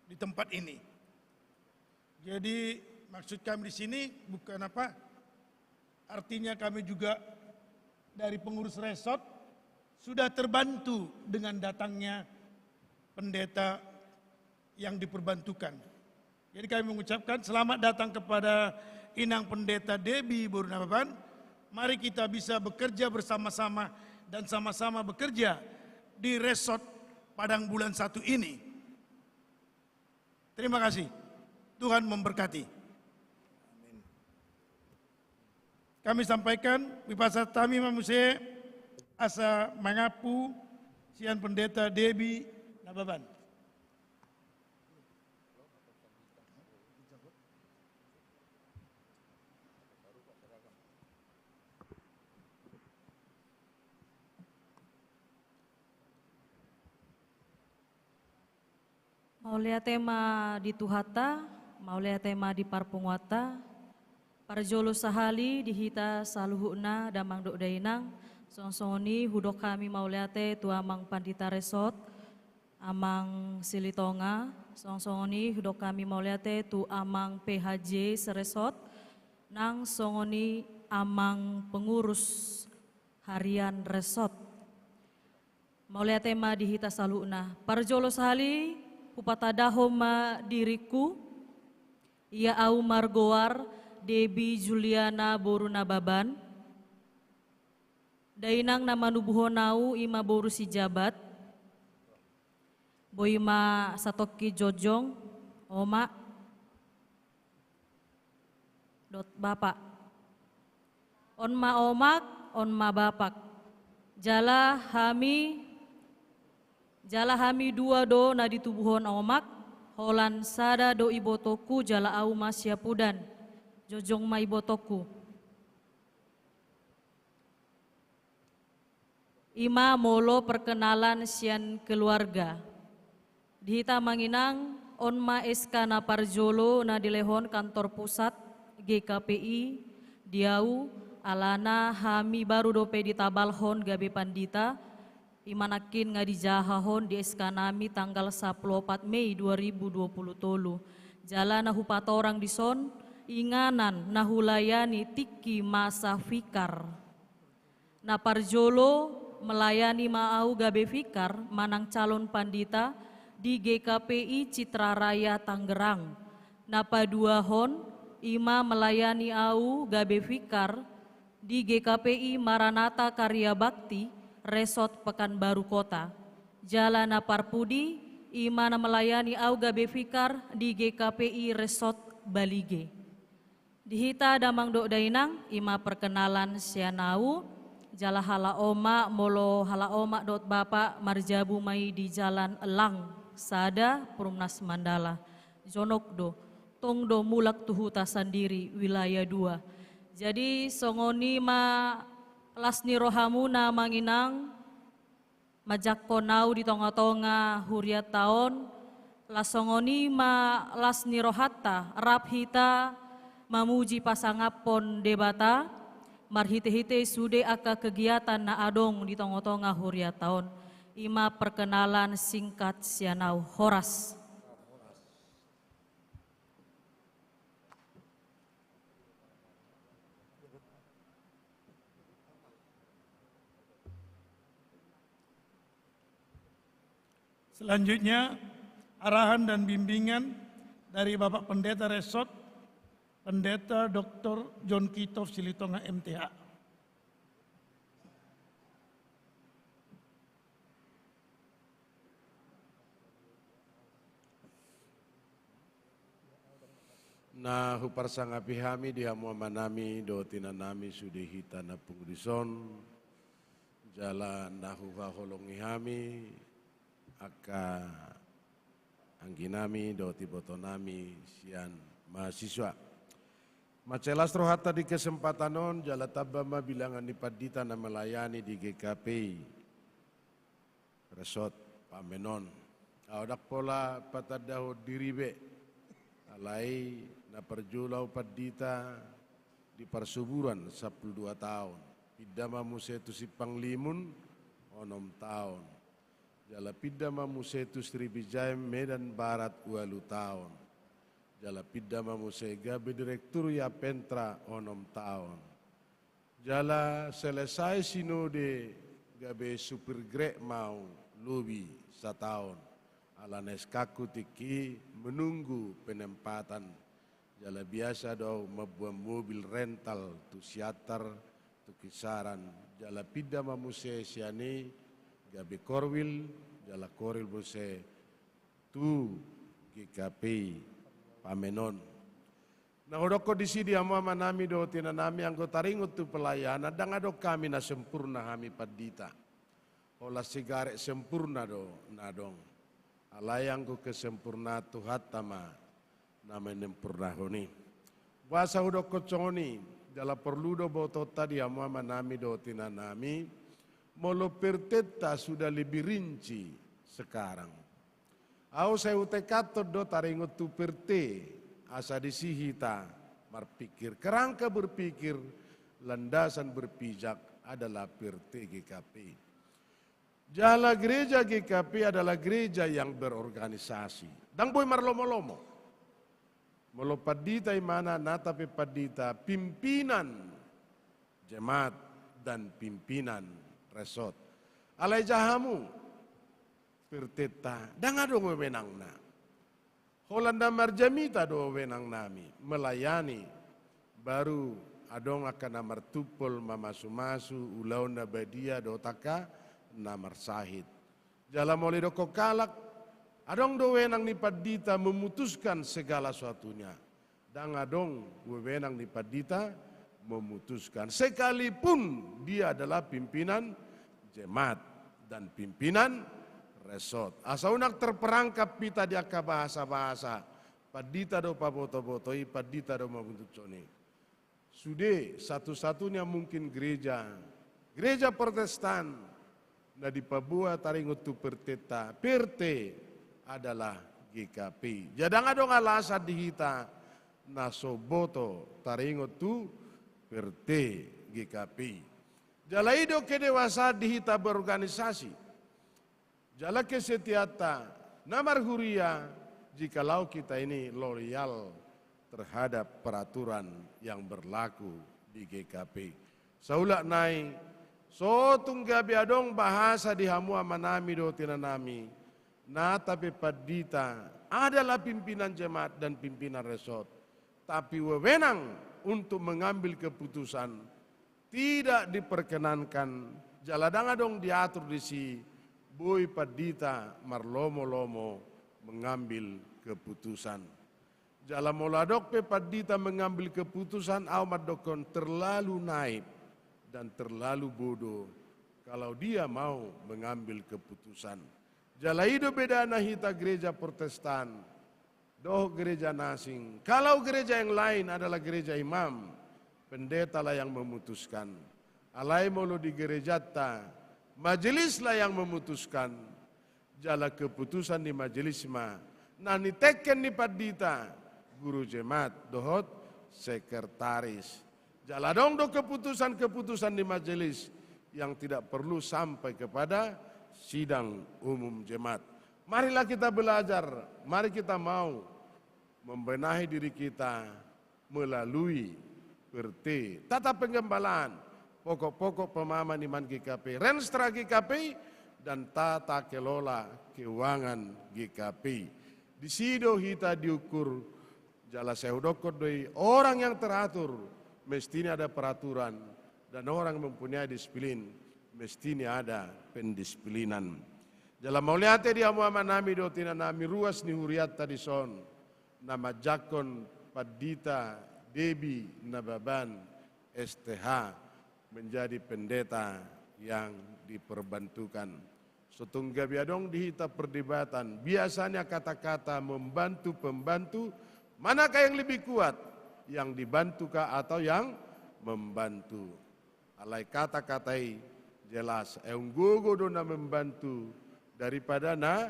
di tempat ini. Jadi maksud kami di sini bukan apa, artinya kami juga dari pengurus resort sudah terbantu dengan datangnya pendeta yang diperbantukan. Jadi kami mengucapkan selamat datang kepada Inang Pendeta Debi Bornababan. Mari kita bisa bekerja bersama-sama dan sama-sama bekerja di resort Padang Bulan Satu ini. Terima kasih. Tuhan memberkati. Kami sampaikan, hupasahat hami ma muse asa mangampu sian Pendeta Debi Nababan. Mauliate ma di Tuhanta, mauliate ma di parpunguanta. Parjolo sahali di hita saluhutna damang dohot dainang, songon i hudok hami mauliate tu Amang Pandita Resort, Amang Silitonga, songon i hudok hami mauliate tu Amang P H J seresort, nang songon i Amang Pengurus Harian Resort. Mauliate ma di hita saluhutna. Parjolo sahali, hupatandahon ma diringku, ia au margoar Debi Juliana boru Nababan. Dainang na manubuhon au i ma boru Sijabat. Boi ma satongkin jongjong, Oma dohot Bapak. On ma omak, on ma bapak. Jala hami, jala hami dua do na ditubuhon omak, holan sada do ibotongku jala au ma siapudan. Jongjong ma ibotongku. I ma molo perkenalan sian keluarga. Di hita amang inang, on ma S K na parjolo na dilehon kantor pusat G K P I di au, alana hami baru dope ditabalhon gabe pandita, i ma nangkin nga dijahahon di S K nami tanggal sampulu opat Mei dua ribu dua pulu tolu. Jala na hupatorang dison, inganan na hulayani tingki masa vikar. Na parjolo, melayani ma au gabe vikar manang calon pandita di G K P I Citra Raya Tangerang. Na paduahon, i ma melayani au gabe vikar di G K P I Maranatha Karya Bakti, Resort Pekanbaru Kota. Jala na parpudi, i ma na melayani au gabe vikar di G K P I Resort Balige. Di hita damang dohot dainang, i ma perkenalan sian au, jala halak omak, molo halak omak dohot bapak marjabu ma i di Jalan Elang, sada, Perumnas Mandala. Jonok do, tong do mulak tu huta sandiri, wilayah dua. Jadi songon i ma las ni rohamuna amang inang, manjangkon au di tonga-tonga hurianta on, las songon i ma las ni rohanta, rap hita mamuji pasangaphon Debata, marhite-hite sude angka kegiatan na adong di tonga-tonga hurianta on, i ma perkenalan singkat sian au. Horas. Selanjutnya, arahan dan bimbingan dari Bapak Pendeta Resort, Pendeta Doktor John Kitof Silitonga M T H. Na huparsangapi hami di hamu amanami dohot inanami sude hita na pungu dison, jala na huhaholongi hami angka angginami dohot ibotonami sian mahasiswa. Mansai las rohanta di kesempatan on, jala tamba ma bilangan ni pandita na melayani di G K P I Resort Pamenon. Au ndang pola patandahon diri be, alai na parjolo au pandita di parsuburan sampulu dua taon. Pinda ma muse tu Simpang Limun, onom taon. Jala pinda ma muse tu Sriwijaya Medan Barat, ualu taon. Jala pinda ma muse gabe direktur Yapentra, onom taon. Jala selesai sinode, gabe supir Grab ma au, lobi sataon. Alana S K-ku tingki menunggu penempatan. Jala biasa do au mamboan mobil rental tu Siantar, tu Kisaran. Jala pinda ma muse sian i gabe Korwil, jala Korwil muse tu G K P I Pamenon. Na hudokkon disi di hamu amanami dohot inanami, anggo taringot tu pelayanan, ndang adong hami na sempurna hami pandita. Holan sigaret sempurna do na adong. Alai anggo kesempurnaan Tuhanta ma na menyempurnahon i. Boasa hudokkon songon i, jala porlu do botonta di hamu amanami dohot inanami, molo pertenta sudah lebih rinci sekarang. Au sai hutekanhon do taringot tu perte, asa disi hita marpikir. Kerangka berpikir, landasan berpijak adalah perte G K P I. Jala gereja G K P I adalah gereja yang berorganisasi. Ndang boi marlomo-lomo. Molo pandita i ma na, nata pe pandita, pimpinan jemaat dan pimpinan resort. Alai ja hamu, pertenta, ndang adong wewenangna. Holan na marjamita do wewenangnami, melayani, baru adong angka na martumpol, mamasu-masu ulaon na badia dohot angka na marsahit. Jala molo didokkon halak, adong do wewenang ni pandita memutuskan segala sesuatunya. Ndang adong wewenang ni pandita memutuskan, sekalipun dia adalah pimpinan jemaat dan pimpinan resort. Asa unang terperangkap hita di angka bahasa-bahasa, pandita do paboto-boto i, pandita do mamutushon i. Sude satu-satunya mungkin gereja, gereja Protestan, na dipaboa taringot tu pertenta, perte adalah G K P I. Jadi ndang adong alasan di hita na so boto taringot tu perte G K P I. Jala i do kedewasaan di hita berorganisasi. Jala kesetiaanta na marhuria, jikalau kita ini loyal terhadap peraturan yang berlaku di G K P I. Saulak nai, so tung gabe adong bahasa di hamu amanami dohot inanami, nata pe pandita adalah pimpinan jemaat dan pimpinan resort, tapi wewenang untuk mengambil keputusan tidak diperkenankan, jala ndang adong diatur disi, boi pandita marlomo-lomo mengambil keputusan. Jala molo adong pe pandita mengambil keputusan, au mandokkon terlalu naif dan terlalu bodoh kalau dia mau mengambil keputusan. Jala i do bedana hita gereja Protestan dohot gereja na asing. Kalau gereja yang lain adalah gereja imam, pendeta lah yang memutuskan. Alai molo di gerejanta, majelis lah yang memutuskan. Jala keputusan ni majelis ma na niteken ni pandita, guru jemaat dohot sekretaris. Jala adong do keputusan-keputusan ni majelis yang tidak perlu sampai kepada sidang umum jemaat. Marilah kita belajar, mari kita mau membenahi diri kita melalui P R T, tata penggembalaan, pokok-pokok pemahaman iman G K P, Renstra G K P, dan tata kelola keuangan G K P. Disi do hita diukur. Jala sai hudokkon do i, orang yang teratur mestinya ada peraturan, dan orang mempunyai disiplin mestinya ada pendisiplinan. Jala mauliate di hamu amanami dohot inanami, ruas ni hurianta dison, na manjangkon Pandita Debi Nababan, S T H, menjadi pendeta yang diperbantukan. So tung gabe adong di hita perdebatan, biasanya kata-kata membantu, pembantu, manakah yang lebih kuat, yang dibantu kah atau yang membantu? Alai kata-kata i jelas, eh, umgogo do na membantu daripada na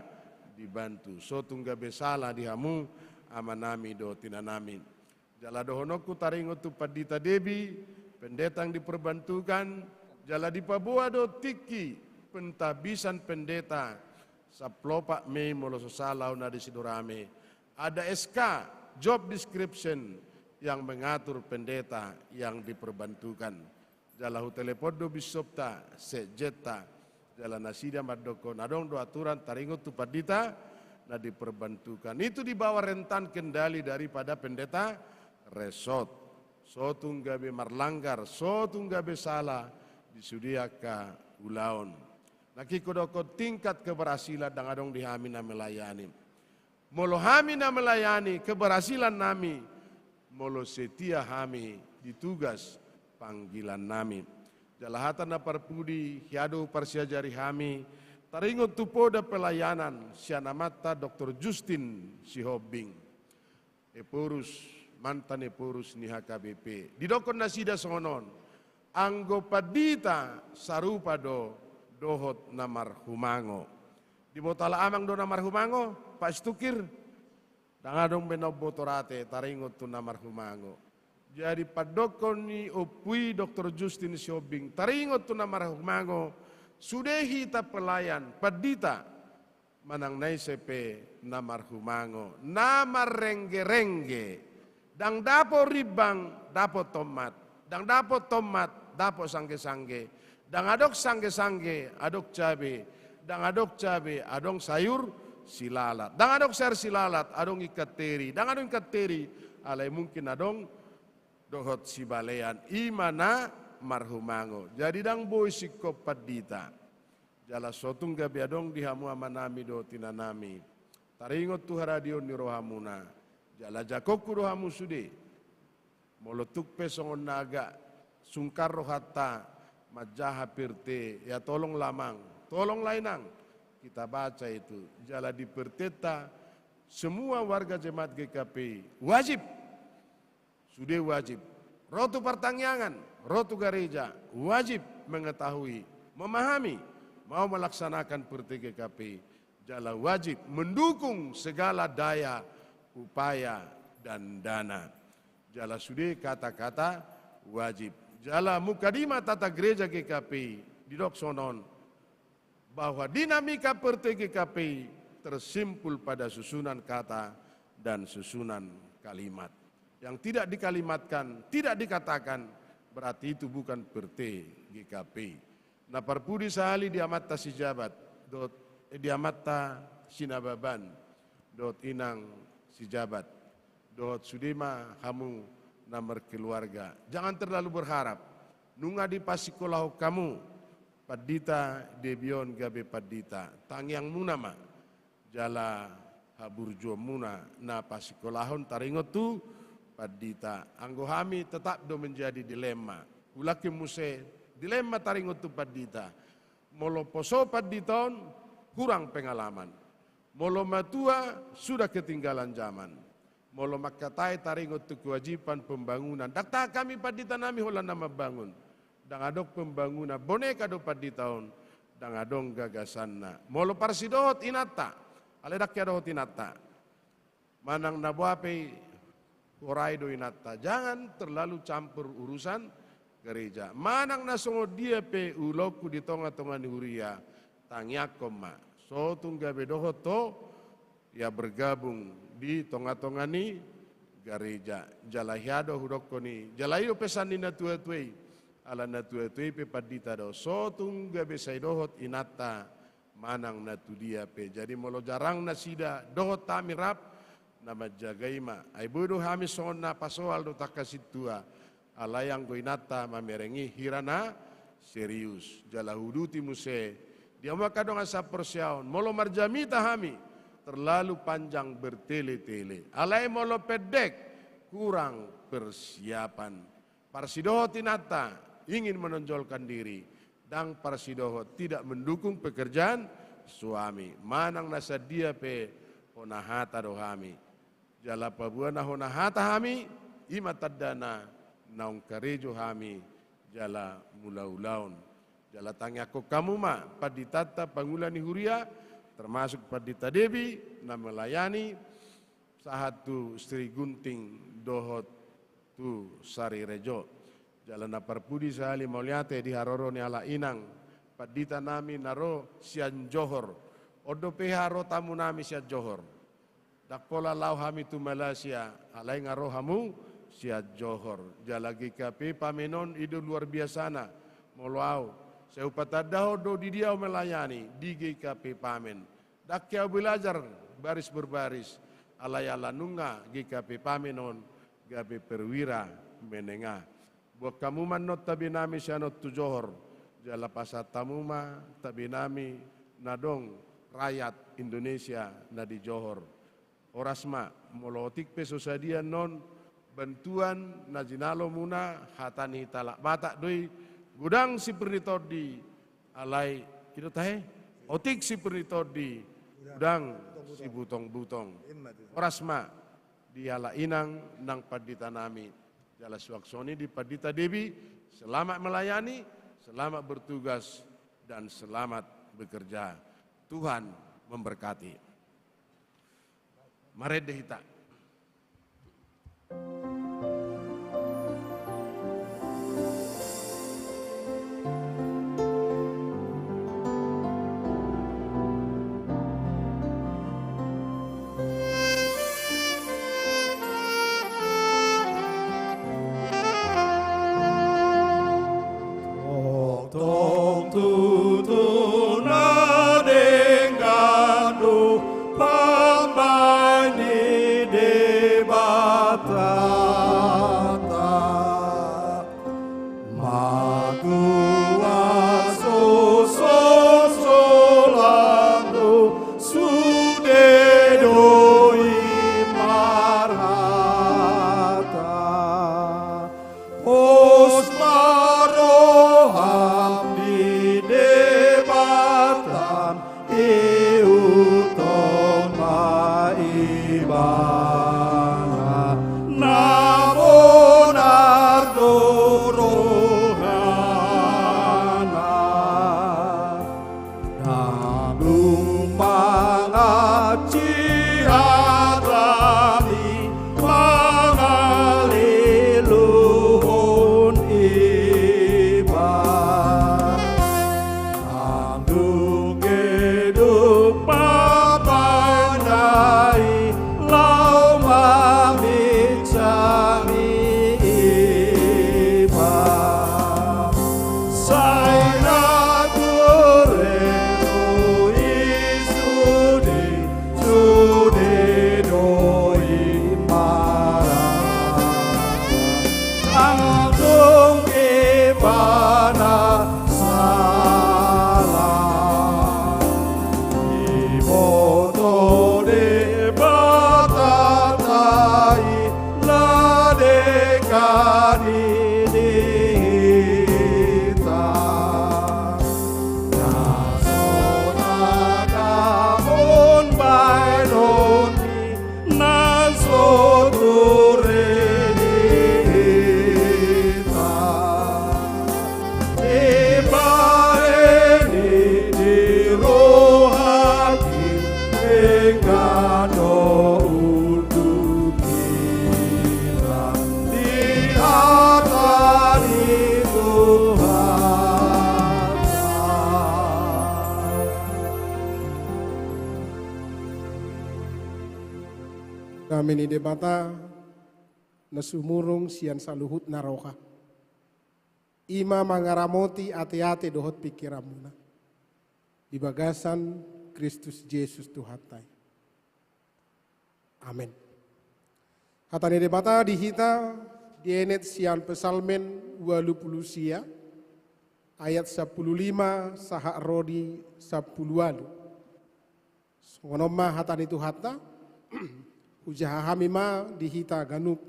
dibantu. So tung gabe sala di hamu amanami dohot inanami. Jala dohononku taringot tu Pandita Debi, pendeta yang diperbantukan, jala dipaboa do tingki pentabbisan pendeta, sampulu opat Mei molo so sala au na di Sidoarame. Ada S K, job description, yang mengatur pendeta yang diperbantukan. Jala hutelepon do bishopta, sekjenta, jala nasida mandokkon adong do aturan taringot tu pandita na diperbantukan. Itu di bawah rentan kendali daripada pendeta resort. So tung gabe marlanggar, so tung gabe sala di sude angka ulaon. Nangkin hudokkon tingkat keberhasilan ndang adong di hami na melayani. Molo hami na melayani, keberhasilan nami, molo setia hami di tugas panggilan nami. Jala hata na parpudi, hea do parsiajari hami, taringot tu poda pelayanan sian amanta Doktor Justin Sihombing, Ephorus, mantan Ephorus ni H K B P. Didokkon nasida songon on, anggo pandita sarupa do dohot na marhumango. Diboto halak amang do na marhumango, Pak Situkir? Ndang adong be na umboto rate taringot tu na marhumango. Jadi pandokkon ni ompu i Doktor Justin Sihombing, taringot tu na marhumango, sude hita pelayan, pandita, manang na ise pe na marhumango, na marrengge-rengge. Ndang dapot rimbang, dapot tommat. Ndang dapot tommat, dapot sangge-sangge. Ndang adong sangge-sangge, adong cabe. Ndang adong cabe, adong sayur silalat. Ndang adong sayur silalat, adong ikan teri. Ndang adong ikan teri, alai mungkin adong dohot sibalean. I ma na marhumango. Jadi ndang boi singkop pandita. Jala so tung gabe adong di hamu amanami dohot inanami, taringot tu haradion ni rohamuna, jala jangkonku do hamu sude. Molo tung pe songon na agak sungkar rohanta manjaha P R T, ya tolonglah amang, tolonglah inang, kita baca itu. Jala di P R T-ta, semua warga jemaat G K P I wajib, sude wajib ro tu partangiangan, ro tu gareja, wajib mengetahui, memahami, mau melaksanakan P R T G K P I, jala wajib mendukung segala daya, upaya, dan dana. Jala sude kata-kata wajib. Jala mukadimah tata gereja G K P I didok songon on, bahwa dinamika P R T G K P I tersimpul pada susunan kata dan susunan kalimat. Yang tidak dikalimatkan, tidak dikatakan, berarti itu bukan P R T G K P I. Na parpudi sahali di amanta si Jabat, dohot, eh, di amanta si Nababan, dohot inang si Jabat, dohot sude ma hamu na markeluarga. Jangan terlalu berharap. Nunga dipasikolahon hamu pandita Debi on gabe pandita. Tangiangmuna ma jala haburjuonmuna na pasikolahon taringot tu pandita. Anggo hami tetap do menjadi dilema. Hulangkin muse, dilema taringot tu pandita. Molo poso pandita on, kurang pengalaman. Molo matua, sudah ketinggalan zaman. Molo mangkatai taringot tu kewajiban pembangunan. Ndang tahan hami pandita nami holan na mambangun. Ndang adong pembangunan. Boneka do pandita on. Ndang adong gagasanna. Molo parsidohot inanta. Alai ndang hea dohot inanta. Manang na boha pe i, hurai do inanta. Jangan terlalu campur urusan gereja. Manang na songon dia pe ulaonku di tonga-tonga ni huria, tangiangkon ma. So tung gabe dohot ho, ia bergabung di tonga-tonga ni gereja. Jala hea do hudokkon i. Jala i do pesan ni natua-tua i. Ala natua-tua i pe pandita do. So tung gabe sai dohot inanta, manang na tu dia pe. Jadi molo jarang nasida dohot hami rap, na manjaga i ma. Ai boi do hami songon na pasoal do tangkas sintua. Alai anggo inanta mamereng i hira na serius. Jala huuduti muse. Di hamu angka dongan saporseaon. Molo marjamita hami, terlalu panjang bertele-tele. Alai molo pendek, kurang persiapan. Parsidohot inanta ingin menonjolkan diri, ndang parsidohot tidak mendukung pekerjaan suami. Manang na sadia pe hona hata do hami. Jala paboa na hona hata hami, i ma tandana naung karejo hami jala mulaulaon. Jala tangiangkon hamu ma panditanta pangula ni huria, termasuk pandita Debi na melayani, sahat tu Sri Gunting dohot tu Sari Rejo. Jala na parpudi sahali mauliate di haroro ni halak inang pandita nami na ro sian Johor. On dope harotamu nami sian Johor. Ndang pola laho hami tu Malaysia, alai nga ro hamu sian Johor. Jala G K P Pamen on i do luar biasana. Molo au, sai hupatandahon do di dia au melayani, di G K P Pamen. Ndang hea belajar baris berbaris, alai ala nunga G K P Pamen on gabe perwira menengah. Boan hamu ma annon tabe nami sian on tu Johor, jala pasahat hamu ma tabe nami na adong rakyat Indonesia na di Johor. Horas ma, molo otik pe so sadia annon bantuan na jinalomuna, hata ni hita halak Batak do i, godang sipir ni tondi, alai, i do tahe, otik sipir ni tondi, godang sibutongbutong. Horas ma di halak inang nang pandita nami. Jala suang songon i di pandita Debi, selamat melayani, selamat bertugas, dan selamat bekerja. Tuhan memberkati. Marende hita. Tongtong tutu na denggan do pambahen ni Debatanta. Matua so, so, so lang do, sude do i marhata. Pos ma roham di Debatam, ihuthon ma ibana, na bonar do rohana. Nang dung mangansi hata ni, mangaleluhon iba. Nang dung geduk pambahen na i, laho maminsangi iba. Sai na turek do i sude, sude Dame ni Debata na sumurung sian saluhutna roha, i ma mangaramoti ateate dohot pingkiranmuna di bagasan Kristus Jesus Tuhanta i. Amen. Hata ni Debata di hita dienet sian Psalmen ualu pulu sia, ayat sampulu lima sahat ro di sampulu ualu. Songon on ma hata ni Tuhanta. Hujaha hami ma di hita ganup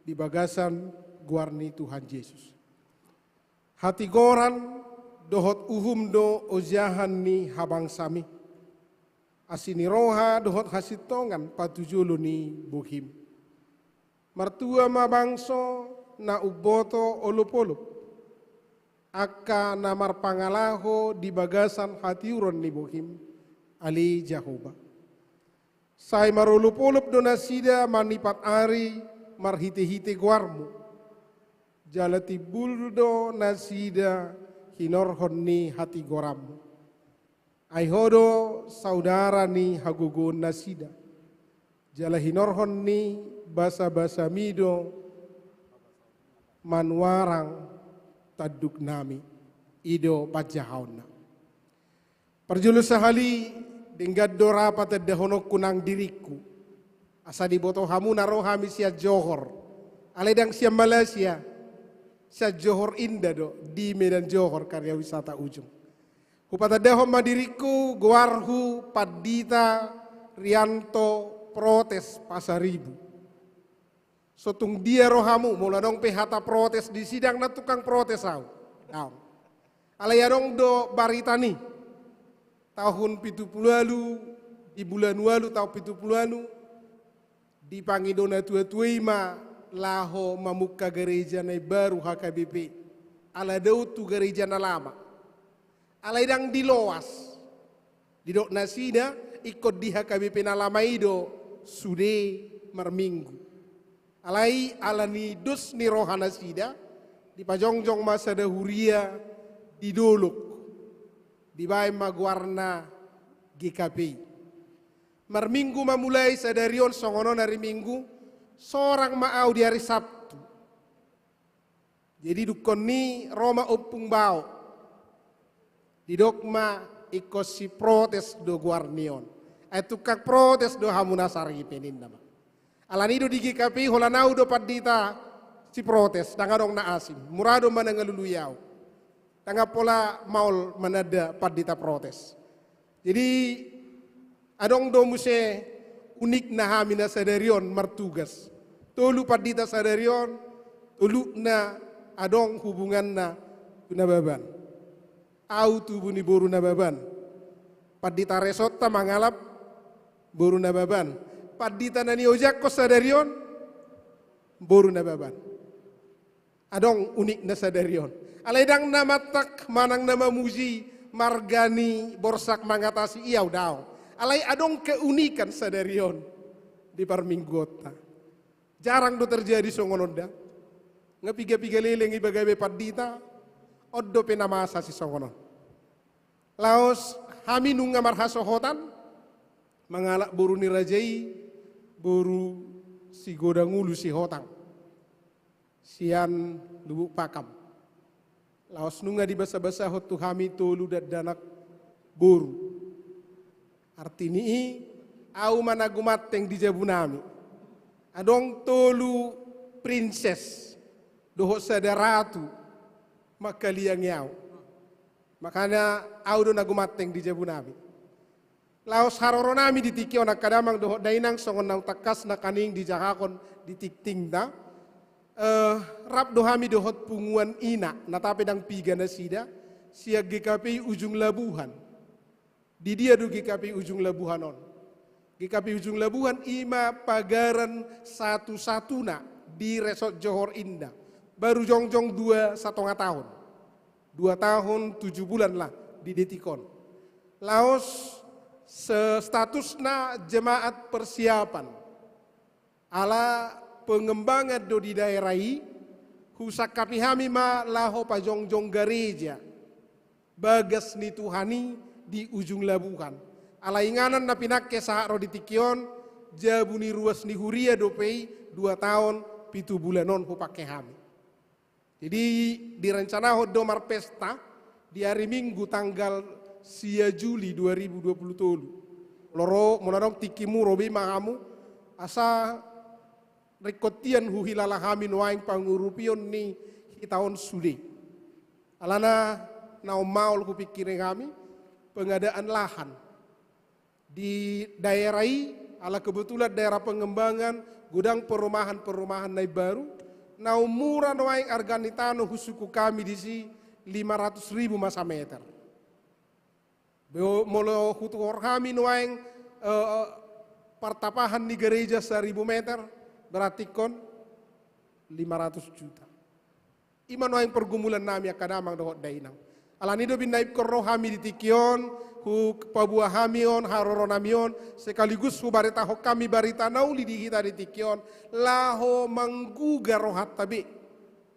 di bagasan goar ni Tuhan Jesus. Hatigoran dohot uhum do ojahan ni habangsami. Asi ni roha dohot hasintongan patujolo ni bohim. Martua ma bangso na umboto olopolop, angka na marpangalaho di bagasan hatiuron ni bohim, ale Jahowa. Sai marolopolop do nasida manipat ari marhitehite goarmu. Jala timbul do nasida hinorhon ni hatigoranmu. Ai ho do saudara ni hagogoon nasida. Jala hinorhon ni basabasami do manuarang tanduknami. I do panjahaonna. Parjolo sahali, denggan do ra patandahononku nang diringku. Asa diboto hamu na ro hami sian Johor. Alai ndang sian Malaysia. Sian Johor Indah do, di Medan Johor, karya wisata ujung. Hupatandahon ma diringku, goarhu Pandita Rianto Protes Pasaribu. So tung dia ro hamu, molo adong pe hata protes disi, ndang na tukang protes au. Daong. Alai adong do barita ni tahun pitu pulu ualu, di bulan ualu tahun pitu pulu ualu, dipangido natuatua i ma laho mamungka gareja na imbaru H K B P. Ala daun tu gareja na lama. Alai ndang diloas. Didok nasida, ingkon di H K B P na lama i do sude marminggu. Alai ala ni dos ni roha nasida, dipajongjong ma sada huria di dolok. Dibaen ma goarna G K P I. Marminggu ma mulai sadari on, songon on ari Minggu, sorang ma au di ari Sabtu. Jadi dungkon ni ro ma Ompung Bao. Didok ma ingkon si protes do goar ni on. Ai tukang protes do hamu na saripe, ninna ma. Ala ni do di G K P I, holan au do pandita si protes, ndang adong na asing. Mura do manangalului au. Ndang pola maol mananda pandita protes. Jadi, adong do muse unikna hami na sadari on martugas. Tolu pandita sadari on, toluna adong hubunganna tu Nababan. Au tubu ni boru Nababan. Pandita resonta mangalap boru Nababan. Pandita na niojakhon sadari on boru Nababan. Adong unikna sadari on. Alai ndang na mantak manang na mamuji marga ni Borsak Mangatasi i au, daong. Alai adong keunikan sadari on di parmingguonta. Jarang do terjadi songon on da. Nga piga-piga leleng iba gabe pandita, on dope na masa sisongon on. Laos hami nunga marhasohotan mangalap boru ni raja i, boru Sigodang Ulu Sihotang sian Lubuk Pakam. Laos nunga dibasabasahon tu hami tolu dakdanak boru. Arti ni i, au ma na gumanteng di jabunami. Adong tolu prinses dohot sada ratu mangkaliangi au. Makana au do na gumanteng di jabunami. Laos haroronami di tingki on, angka damang dohot dainang, songon na tangkas nangkaning dijahahon di tingtingta. Eh, rap do hami dohot punguan ina, na tape ndang piga nasida, sian G K P I Ujung Labuhan. Di dia do G K P I Ujung Labuhan on? G K P I Ujung Labuhan i ma pagaran satu-satuna di Resort Johor Indah. Baru jongjong dua satonga tahun. Dua tahun tujuh bulan lah di detik on. Laos se-, statusna jemaat persiapan. Ala pengembangan do di daerah i, husangkapi hami ma laho pajongjong gareja bagas ni Tuhan i di Ujung Labuhan. Ala inganan na pinangke sahat ro di tingki on, jabu ni ruas ni huria dope i dua taon pitu bulan on hupake hami. Jadi direncanahon do marpesta di hari Minggu tanggal sia Juli dua ribu dua puluh tolu. Molo ro, molo adong tingkimu ro be ma hamu, asa ringkot hian huhilala hami nuaeng pangurupion ni hita on sude. Alana naung maol hupingkiri hami pengadaan lahan di daerah i, ala kebetulan daerah pengembangan, godang perumahan-perumahan na imbaru, naung mura nuaeng arga ni tano husungkun hami disi lima ratus ribu ma sameter. Bo-, molo hutuhor hami nuaeng, eh, partapahan ni gereja saribu meter, berarti ingkon lima ratus juta. I ma nuaeng pergumulan nami angka damang dohot dainang. Alani do binnaipkon ro hami di tingki on, hupaboa hami on, haroro nami on, sekaligus hubaritahon hami barita na uli di hita di tingki on, laho mangguga rohanta be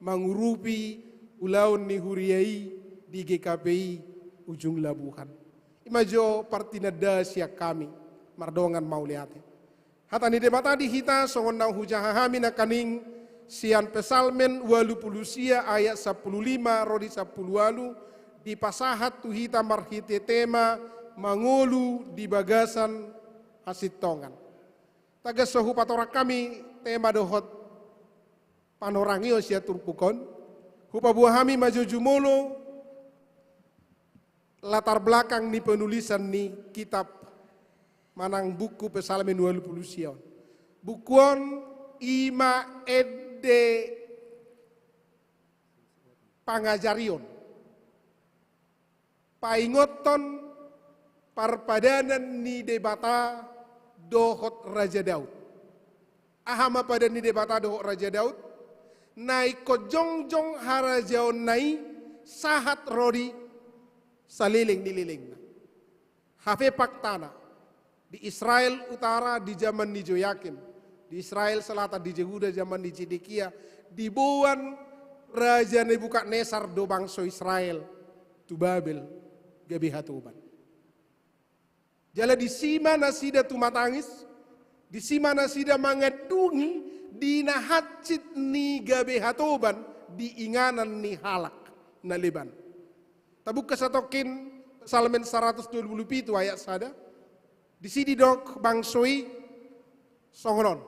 mangurupi ulaon ni huria i di G K P I Ujung Labuhan. I ma jo partinandaan sian hami, mardongan mauliate. Hata ni Debata di hita songon na hujaha hami nangkaning sian Psalmen ualu pulu sia ayat sampulu lima ro di sampulu ualu, dipasahat tu hita marhite tema mangolu di bagasan hasintongan. Tagan so hupatorang hami tema dohot panorangion sian turpuk on, hupaboa hami ma jo jumolo latar belakang ni penulisan ni kitab manang buku Psalmen ualu pulu sia on. Buku on i ma ende pangajarion, paingothon parpadanan ni Debata dohot Raja Daud. Aha ma padan ni Debata dohot Raja Daud? Na ingkon jongjong harajaonna i sahat ro di saleleng ni lelengna. Hape faktana, di Israel Utara di jaman ni Joyakim, di Israel Selatan di Jehuda jaman ni Zedekia, diboan Raja Nebukadnesar do bangso Israel tu Babel gabe hatoban. Jala disi ma nasida tumatangis, disi ma nasida mangandungi di na hansit ni gabe hatoban di inganan ni halak na leban. Tabuka satongkin Psalmen saratus dua pulu pitu ayat sada. Disi didok bangso i songon on.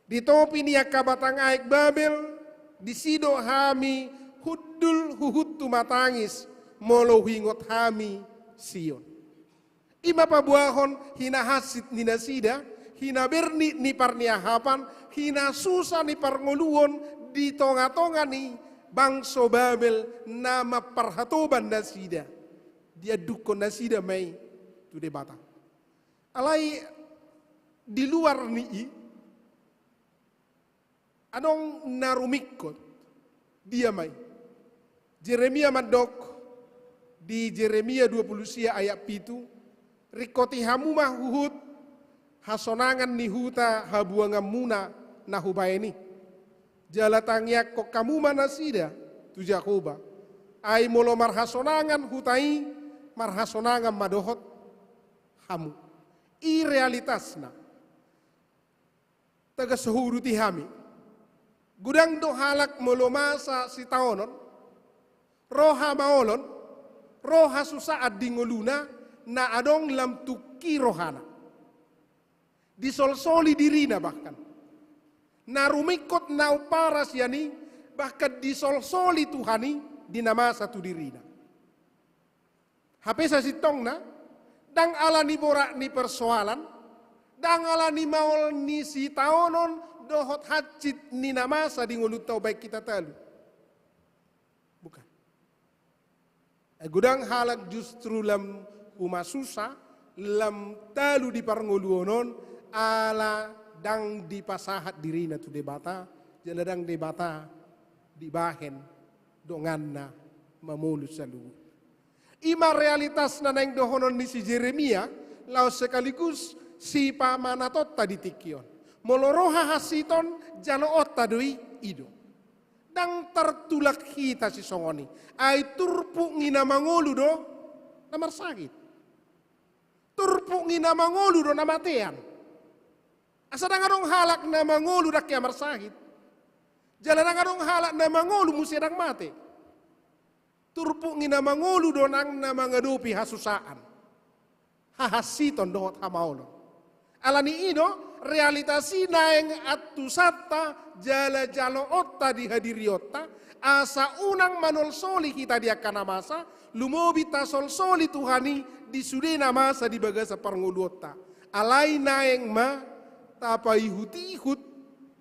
Di topi ni angka batang aek Babel, disi do hami hundul huhut tumatangis, molo huingot hami Sion. I ma paboahon hinahansit ni nasida, hinabernit ni parniahapan, hinasusa ni parngoluon di tonga-tonga ni bangso Babel na mamparhatoban nasida, diandukkon nasida ma i tu Debata. Alai di luar ni i, adong na rumingkot, dia ma i? Jeremia mandok di Jeremia dua pulu sia ayat pitu, ringkoti hamu ma huhut hasonangan ni huta habuanganmuna na hubaen i. Jala tangiangkon hamu ma nasida tu Jahowa. Ai molo marhasonangan huta i, marhasonangan ma dohot hamu. I realitasna. Tagan so huuduti hami. Godang do halak molo masa sitaonon, ro hamaolon, ro hasusaan di ngoluna, na adong lam tungki rohana. Disolsoli dirina bahkan. Na rumingkot na umpara sian i, bahkan disolsoli Tuhan i di na masa tu dirina. Hape sasintongna, ndang ala ni borat ni persoalan, ndang ala ni maol ni sitaonon dohot hansit ni na masa di ngolunta umbahen hita talu. Bukan. Ai godang halak justru lam humasusa, lam talu di parngoluon on, ala ndang dipasahat dirina tu Debata, jala ndang Debata dibahen donganna mamolus saluhut. I ma realitas na naeng dohonon ni si Jeremia, laos sekaligus sipamanatonta di tingki on. Molo ro hahansiton, jaloonta do i, i do. Ndang tartulak hita sisongon i. Ai turpuk ni na mangolu do na marsahit. Turpuk ni na mangolu do na matean. Asa ndang adong halak na mangolu ndang hea marsahit. Jala ndang adong halak na mangolu muse ndang mate. Turpuk ni na mangolu do nang na mangadopi hasusaan, hahansiton dohot hamaolon. Ala ni i do, realitas i naeng antusanta jala jaloonta di hadirionta, asa unang manolsoli hita di angka na masa, lumobi tasolsoli Tuhan i di sude na masa di bagasan parngoluonta. Alai naeng ma tapaihutihut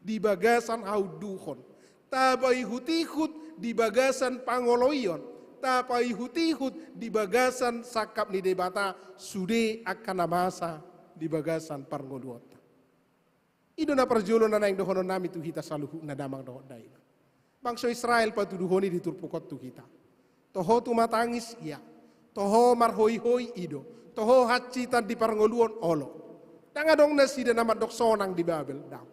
di bagasan haunduhon, tapaihutihut di bagasan pangoloion, tapaihutihut di bagasan sangkap ni Debata sude angka na masa di bagasan parngoluonta. I do na parjolo na naeng dohononnami tu hita saluhutna damang dohot dainang. Bangso Israel patuduhon i di turpuk on tu hita. Toho tumatangis, ia. Toho marhoihoi, i do. Toho hansitan di parngoluon, olo. Ndang adong nasida na mandok sonang di Babel, ndang.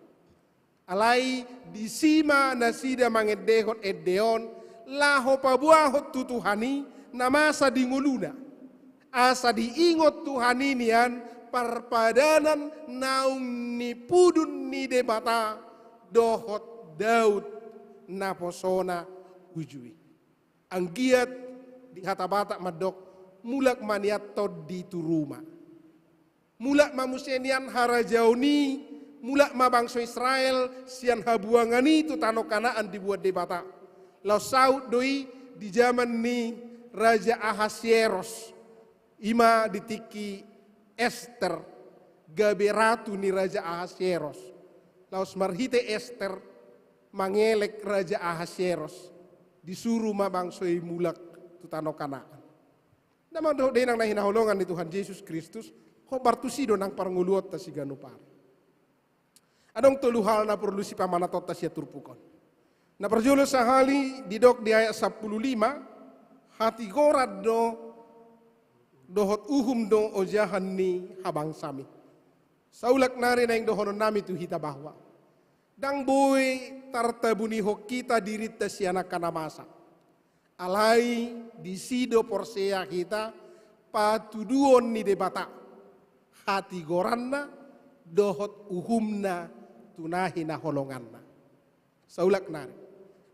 Alai disi ma nasida mangendehon ende on, laho paboahon tu Tuhan i na masa di ngoluna. Asa diingot Tuhan i nian parpadanan naung nipudun ni Debata dohot Daud naposona uju i. Anggiat di hata Batak mandok, mulak ma nian tondi tu ruma. Mulak ma muse nian harajaon i, mulak ma bangso Israel sian habuangan i tu tano Kanaan diboan Debata. Laos saut do i di jaman ni Raja Ahasyeros. I ma di tingki Ester, gabe ratu ni Raja Ahasyeros. Laos marhite Ester mangelek Raja Ahasyeros, disuru ma bangso i mulak tu tano Kanaan. Damang dohot dainang na hinaholongan ni Tuhan Jesus Kristus, hombar tusi do nang parngoluonta siganup ari. Adong tolu hal na porlu sipamanatonta sian turpuk on. Na parjolo sahali didok di ayat sampulu lima, hatigoran do dohot uhum do ojahan ni habangsami. Saulak nari naeng dohononnami tu hita bahwa ndang boi tartabunihon hita dirinta sian angka na masa. Alai disi do porsea hita patuduon ni Debata, hatigoranna dohot uhumna tu na hinaholonganna. Saulak nari.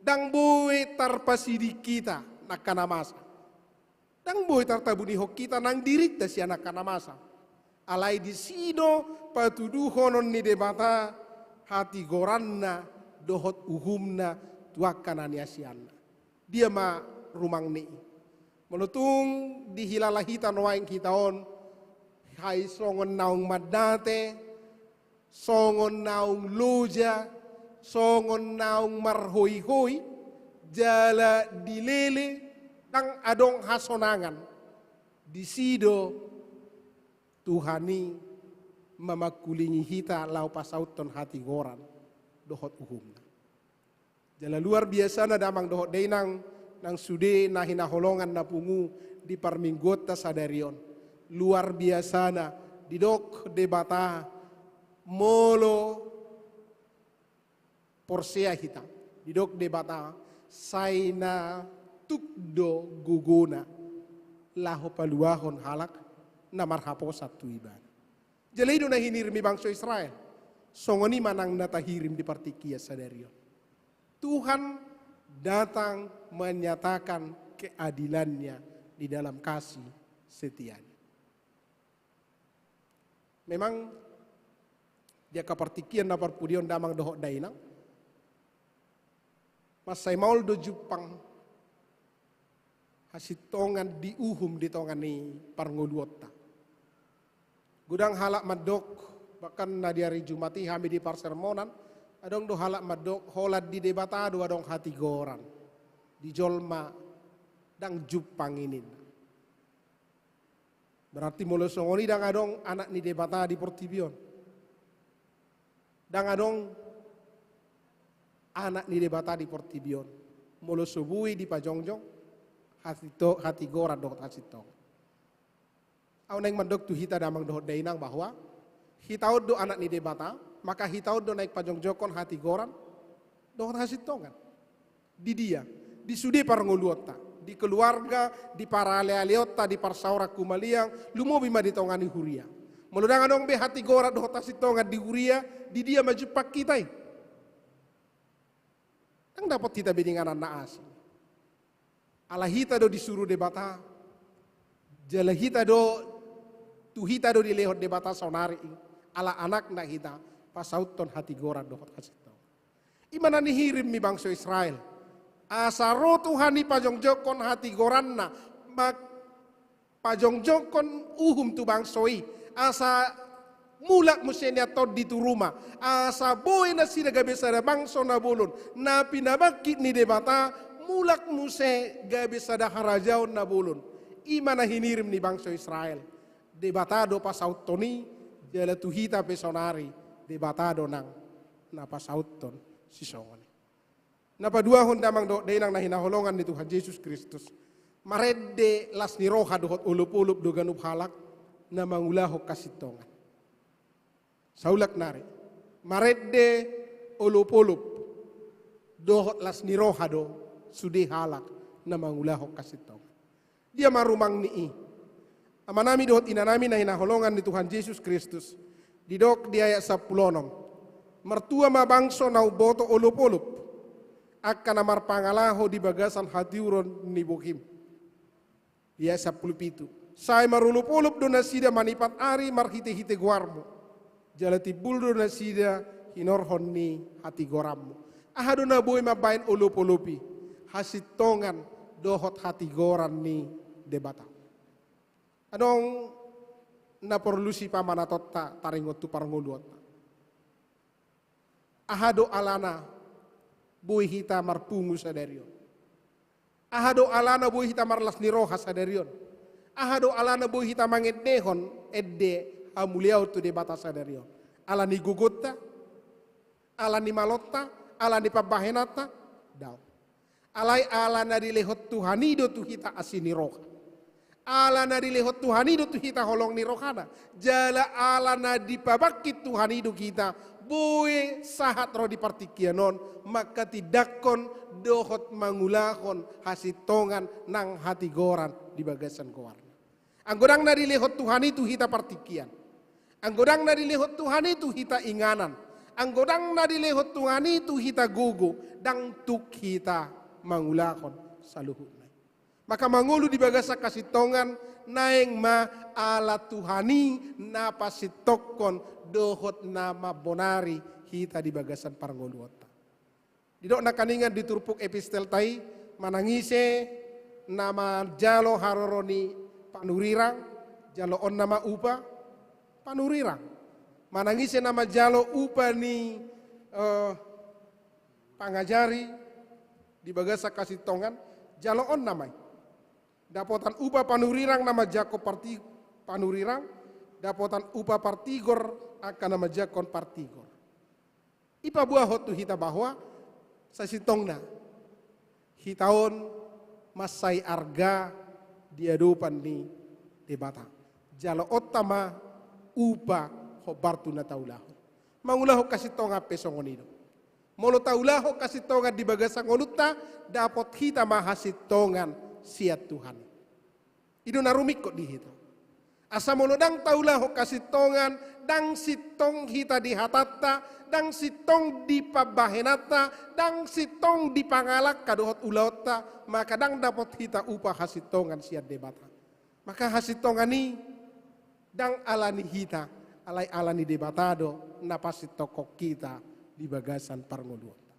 Ndang boi tarpasiding hita nangka na masa. Ndang boi tartabunihon hita nang dirinta sian angka na masa. Alai disi do patuduhonon ni Debata hatigoranna dohot uhumna tu angka na niasianna. Dia ma rumang ni i? Molo tung dihilala hita nuaeng hita on, hai songon naung mandate, songon naung loja, songon naung marhoihoi, jala dilele, ndang adong hasonangan. Disi do Tuhan i mamangkulingi hita laho pasauthon hatigoran dohot uhumna. Jala luar biasana damang dohot dainang nang sude na hinaholongan na pungu di parmingguonta sadari on. Luar biasana didok Debata molo porsea hita. Didok Debata sai na tuk do gogona laho paluahon halak na marhaposan tu Ibana. Jala i do na hinirimi bangso Israel. Songon i ma nang na tahirim di partingkian sadari on. Tuhan datang menyatakan keadilannya di dalam kasih setianya. Memang di angka partingkian na parpudi on damang dohot dainang, mansai maol do jumpang hasintongan di uhum di tonga ni parngoluonta. Godang halak mandok, bahkan na di ari Jumat i hami di parsermonan, adong do halak mandok holan di Debata do adong hatigoran, di jolma ndang jumpang i ninna. Berarti molo songon i ndang adong anak ni Debata di portibi on. Ndang adong anak ni Debata di portibi on molo so boi dipajongjong hatito-, hatigoran dohot hasintongan. Au naeng mandok tu hita damang dohot dainang bahwa hita on do anak ni Debata, maka hita on do naeng pajongjongkon hatigoran dohot hasintongan. Di dia? Di sude parngoluonta, di keluarga, di paralealeonta, di parsaoran humaliang, lumobi ma di tonga ni huria. Molo ndang adong be hatigoran dohot hasintongan di huria, di dia ma jumpang hita i? Ndang dapot hita be inganan na asing. Ala hita do disuru Debata, jala hita do, tu hita do dilehon Debata saonari i, ala anakna hita, pasauthon hatigoran dohot hasintongan. I ma na nihirim ni bangso Israel. Asa ro Tuhan i pajongjongkon hatigoranna, ma-, pajongjongkon uhum tu bangso i, asa mulak muse nian tondi tu ruma, asa boi nasida gabe sada bangso na bolon, na pinabangkit ni Debata, mulak muse gabe sada harajaon na bolon. I ma na hinirim ni bangso Israel. Debata do pasauthon i, jala tu hita pe saonari, Debata do nang na pasauthon sisongon i. Na paduahon damang dohot dainang na hinaholongan ni Tuhan Jesus Kristus, marende las ni roha dohot olopolop do ganup halak na mangulahon hasintongan. Saulak nari, marende olopolop dohot las ni roha do sude halak na mangulahon hasintongan. Dia ma rumang ni i? Amanami dohot inanami na hinaholongan ni Tuhan Jesus Kristus, didok di ayat sampulu onom: Martua ma bangso na umboto olopolop, angka na marpangalaho di bagasan hatiuron ni bohim. Di ayat sampulu pitu: Sai marolopolop do nasida manipat ari marhitehite goarmu, jala timbul do nasida hinorhon ni hatigoranmu. Aha do na boi mambahen olopolop i? Hasintongan dohot hatigoran ni Debata. Adong na porlu sipamanatanta taringot tu parngoluonta. Aha do alana boi hita marpungu sadari on? Aha do alana boi hita marlas ni roha sadari on? Aha do alana boi hita mangendehon ende hamuliaon tu Debata sadari on? Ala ni gogonta? Ala ni malonta? Ala ni pambahenanta? Daong. Alai ala na dilehon Tuhan i do tu hita asi ni roha. Ala na dilehon Tuhan i do tu hita holong ni rohana. Jala ala na dipabangkit Tuhan i do hita, boi sahat ro di partingkian on, mangkatindangkon dohot mangulahon hasintongan nang hatigoran di bagasan goarna. Anggo ndang na dilehon Tuhan i tu hita partingkian, anggo ndang na dilehon Tuhan i tu hita inganan, anggo ndang na dilehon Tuhan i tu hita gogo, ndang tuk hita mangulahon saluhutna i. Maka mangolu di bagasan hasintongan, naeng ma ala Tuhan i na pasintongkon dohot na mambonari hita di bagasan parngoluonta. Didok nangkiningan di turpuk epistelta i, manang ise na manjalo haroro ni panurirang, jaloonna ma upa panurirang. Manang ise na manjalo upa ni, eh, pangajari di bagasan hasintongan, jaloonna ma i. Dapotan upa panurirang na manjangkon parti-, panurirang, dapotan upa partigor angka na manjangkon partigor. Ipaboahon tu hita bahwa sasintongna hita on mansai arga di adopan ni Debata. Jaloonta ma upa hombar tu na taulahon. Mangulahon hasintongan pe songon i do. Molo taulahon hasintongan di bagasan ngolunta, dapot hita ma hasintongan sian Tuhan. I do na rumingkot di hita. Asa molo ndang taulahon hasintongan, ndang sintong hita di hatanta, ndang sintong di pambahenanta, ndang sintong di pangalangka dohot ulaonta, maka ndang dapot hita upa hasintongan sian Debata. Maka hasintongan i ndang ala ni hita, alai ala ni Debata do na pasintongkon hita di bagasan parngoluonta.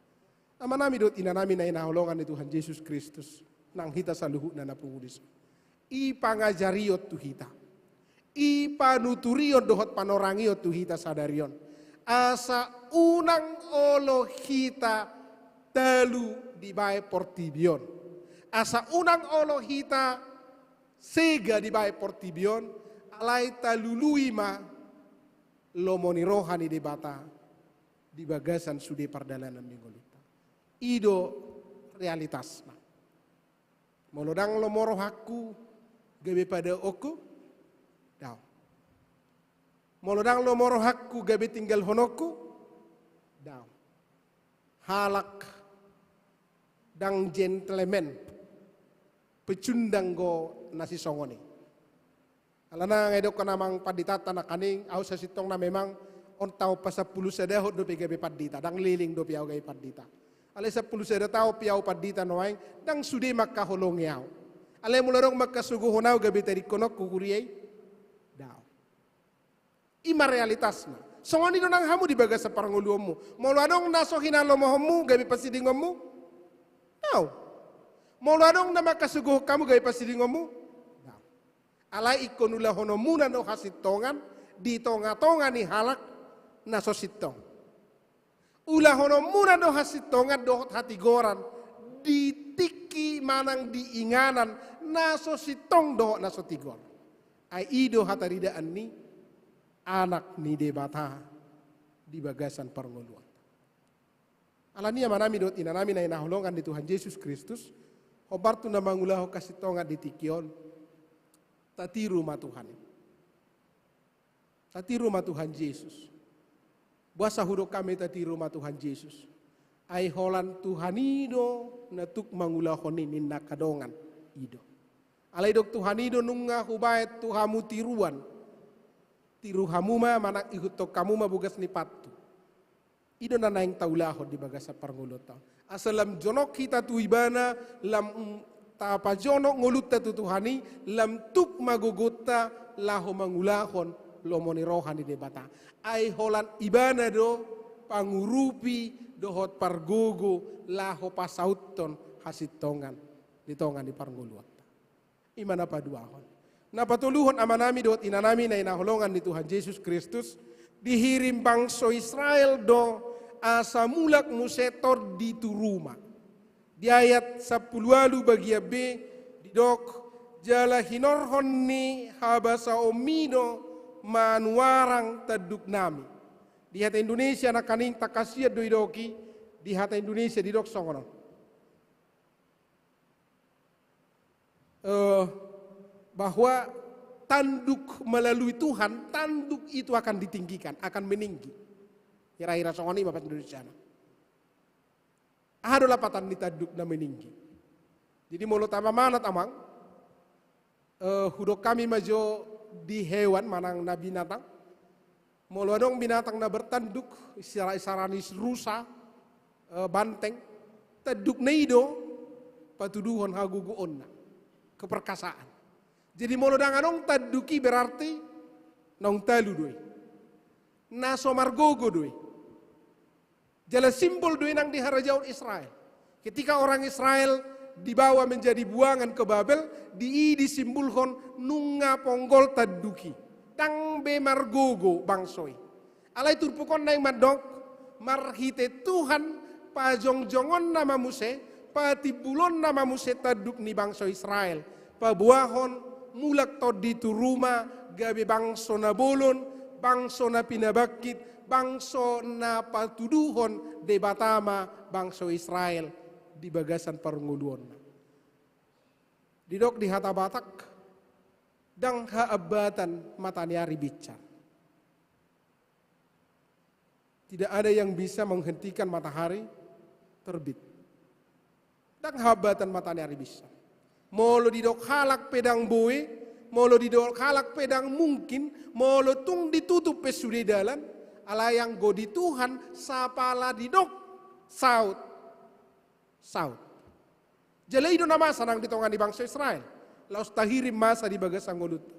Amanami dohot inanami na hinaholongan ni Tuhan Jesus Kristus, nang hita saluhutna na pungu dison. I pangajarion tu hita. I panuturion dohot panorangion tu hita sadari on. Asa unang olo hita talu dibahen portibi on. Asa unang olo hita sega dibahen portibi on, alai talului ma lomo ni roha ni Debata di bagasan sude pardalanan ni ngolunta. I do realitasna. Molo ndang lomo rohangku gabe padaonku, daong. Molo ndang lomo rohangku gabe tinggalhononku, daong. Halak ndang gentleman, pecundang do na sisongon i. Alana nga didok na amang panditanta nangkaning, au sasintongna memang on taon pasampulusadahon dope gabe pandita, ndang leleng dope au gabe pandita. Alai sampulusadahon pe au pandita nuaeng, ndang sude mangkaholongi au. Alai molo adong mangkasogohon au gabe tadingkononku huria i, daong. I ma realitasna. Songon i do nang hamu di bagasan parngoluonmu. Molo adong na so hinalomohonmu gabe pasidingonmu, daong. Molo adong na mangkasogohon hamu gabe pasidingonmu, daong. Alai ingkon ulahononmuna do hasintongan di tongatonga ni halak na so sintong. Ulahononmuna do hasintongan dohot hatigoran di tingki manang di inganan na so sintong dohot na so tigor. Ai i do hataridaan ni Anak ni Debata di bagasan parngoluon. Alani i amanami dohot inanami na hinaholongan ni Tuhan Jesus Kristus, hombar tu na mangulahon hasintongan di tingki on, tatiru ma Tuhan i. Tatiru ma Tuhan Jesus. Boasa hudok hami tatiru ma Tuhan Jesus? Ai holan Tuhan i do na tuk mangulahon i, ninna angka dongan i do. Alai didok Tuhan i do nunga hubahen tu hamu tiruan. Tiru hamu ma manang ihuthon hamu ma bogas ni pathu. I do na naeng taulahon di bagasan parngoluonta on. Asa lam jonok hita tu Ibana, lam, mm, tapajonok ngolunta tu Tuhan i, lam tuk ma gogonta laho mangulahon lomo ni roha ni Debata. Ai holan Ibana do pangurupi dohot pargogo laho pasauthon hasintongan di tonga ni parngoluonta. I ma na paduahon. Na patoluhon amanami dohot inanami na hinaholongan ni Tuhan Jesus Kristus, dihirim bangso Israel do asa mulak muse tondi tu ruma. Di ayat sampulu ualu bagian B didok, jala hinorhon ni habasaonmi do manuarang tanduknami. Di hata Indonesia nangkaning, tangkas hian do didok i, di hata Indonesia didok songon on. Eh, bahwa tanduk melalui Tuhan, tanduk itu akan ditinggikan, akan meninggi. Hira-hira songon i ma bahasa Indonesiana. Aha do lapatan ni tanduk na meninggi? Jadi molo tapamanat amang, eh, hudok hami ma jo di hewan manang na binatang. Molo adong binatang na bertanduk, isara-, isarana rusa, eh, banteng, tandukna i do patuduhon hagogoonna, keperkasaan. Jadi molo ndang adong tanduk i berarti naung talu do i. Na so margogo do i. Jala simbol do i nang di harajaon Israel. Ketika orang Israel dibawa menjadi buangan ke Babel, di i disimbolhon nunga ponggol tanduk i. Ndang be margogo bangso i. Alai turpuk on naeng mandok, marhite Tuhan pajongjongonna ma muse, patimbulonna ma muse tanduk ni bangso Israel. Paboahon mulak tondi tu ruma gabe bangso na bolon, bangso na pinabangkit, bangso na patuduhon Debata ma bangso Israel di bagasan parngoluonna. Didok di hata Batak, ndang haambatan mata ni ari binsar. Tidak ada yang bisa menghentikan matahari terbit. Ndang haambatan mata ni ari binsar. Molo didok halak pe ndang boi, molo didok halak pe ndang mungkin, molo tung ditutup pe sude dalan, alai anggo di Tuhan sapala didok saut, saut. Jala i do na masa nang di tonga ni bangso Israel. Laos tahirim masa di bagasan ngolunta.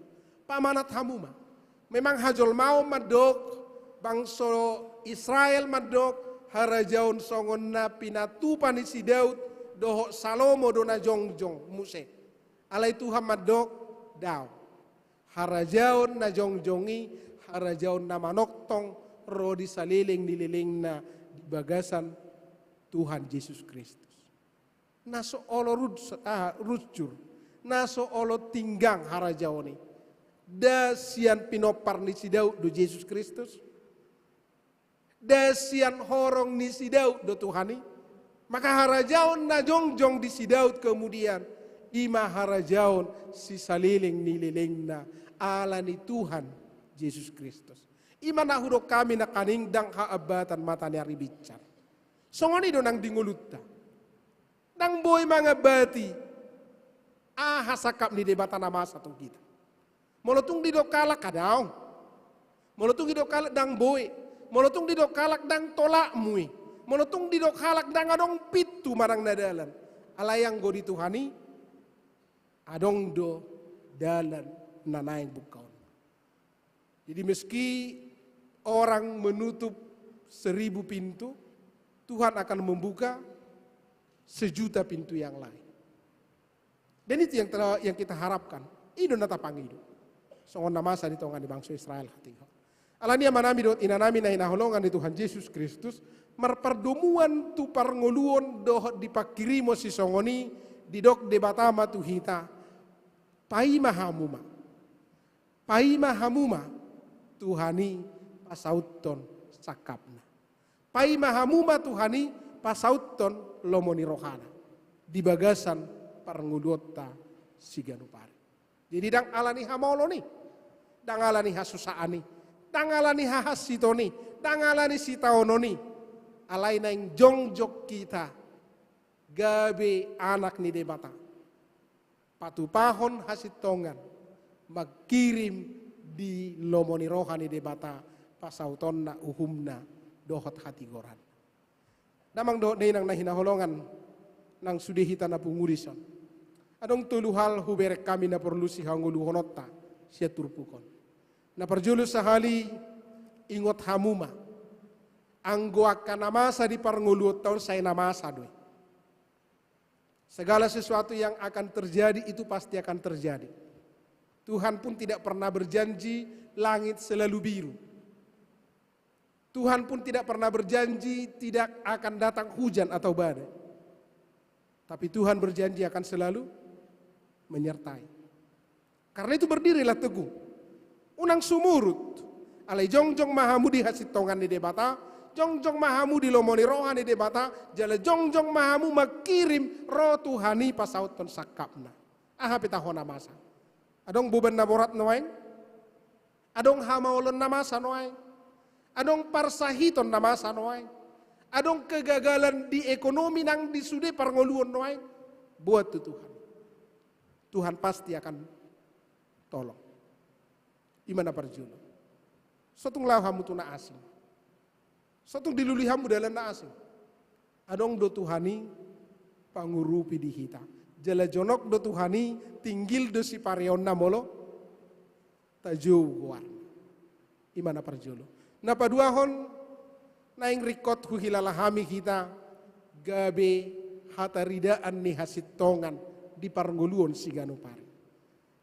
Pamanat hamu ma. Memang hajolmaon mandok, bangso Israel mandok, harajaon songon na pinatupa ni si Daud dohot Salomo do na jongjong muse. Alai Tuhan mandok, daong. Harajaon na jongjong i, harajaon na manongtong ro di saleleng ni lelengna di bagasan Tuhan Jesus Kristus. Na so olo runs-, ah, runsur, na so olo tinggang harajaon i. Nda sian pinompar ni si Daud do Jesus Kristus? Nda sian horong ni si Daud do Tuhan i? Maka harajaon na jongjong di si Daud kemudian, i ma harajaon sisaleleng ni lelengna ala ni Tuhan Jesus Kristus. I ma na hudok hami nangkaning ndang haambatan mata ni ari binsar. Songon i do nang di ngolunta. Ndang boi mangambati aha sangkap ni Debata na masa tu hita. Molo tung didok halak, adaong. Molo tung didok halak, ndang boi. Molo tung didok halak, ndang tolapmu i. Molo tung didok halak, ndang adong pintu manang na dalan. Alai anggo di Tuhan i, adong do dalan na naeng bungkaon. Jadi meski orang menutup seribu pintu, Tuhan akan membuka sejuta pintu yang lain. Dan itu yang telah, yang kita harapkan. I do na tapangido. Songon na masa di tonga ni bangso Israel hatiha. Alani i amanami dohot inanami na hinaholongan ni Tuhan Jesus Kristus, marpardomuan tu parngoluon dohot di pangkirimon sisongon i, didok Debata ma tu hita, paima hamu ma. Paima hamu ma Tuhan i pasauthon sangkapna. Paima hamu ma Tuhan i pasauthon lomo ni rohana di bagasan parngoluonta siganup ari. Jadi ndang alani hamolon i, ndang alani hasusaan i, ndang alani hahansiton i, ndang alani sitaonon i, alai naeng jongjong hita gabe anak ni Debata. Patupahon hasintongan, mangkirim di lomo ni roha ni Debata, pasautonna uhumna dohot hatigoran. Damang dohot dainang na hinaholongan, nang sude hita na pungu dison, adong tolu hal hubereng hami na porlu sihangoluhononta sian turpuk on. Na parjolo sahali, ingot hamu ma, anggo angka na masa di parngoluonta on sai na masa do i. Segala sesuatu yang akan terjadi itu pasti akan terjadi. Tuhan pun tidak pernah berjanji langit selalu biru. Tuhan pun tidak pernah berjanji tidak akan datang hujan atau badai. Tapi Tuhan berjanji akan selalu menyertai. Karena itu berdirilah teguh. Unang sumurut. Alai jongjong ma hamu di hasintongan ni Debata, jongjong ma hamu di lomo ni roha ni Debata, jala jongjong ma hamu mangkirim ro Tuhan i pasauthon sangkapna. Aha pe taho na masa? Adong boban na borat nuaeng? Adong hamaolon na masa nuaeng? Adong parsahiton na masa nuaeng? Adong kegagalan di ekonomi nang di sude parngoluon nuaeng? Boan tu Tuhan. Tuhan pasti akan tolong. I ma na parjolo. So tung laho hamu tu na asing. So tung dilului hamu dalan na asing. Adong do Tuhan i pangurupi di hita. Jala jonok do Tuhan i, tinggil do sipareonna molo tajou goarna. I ma na parjolo. Na paduahon, naeng ringkot huhilala hami hita gabe hataridaan ni hasintongan di parngoluon siganup ari.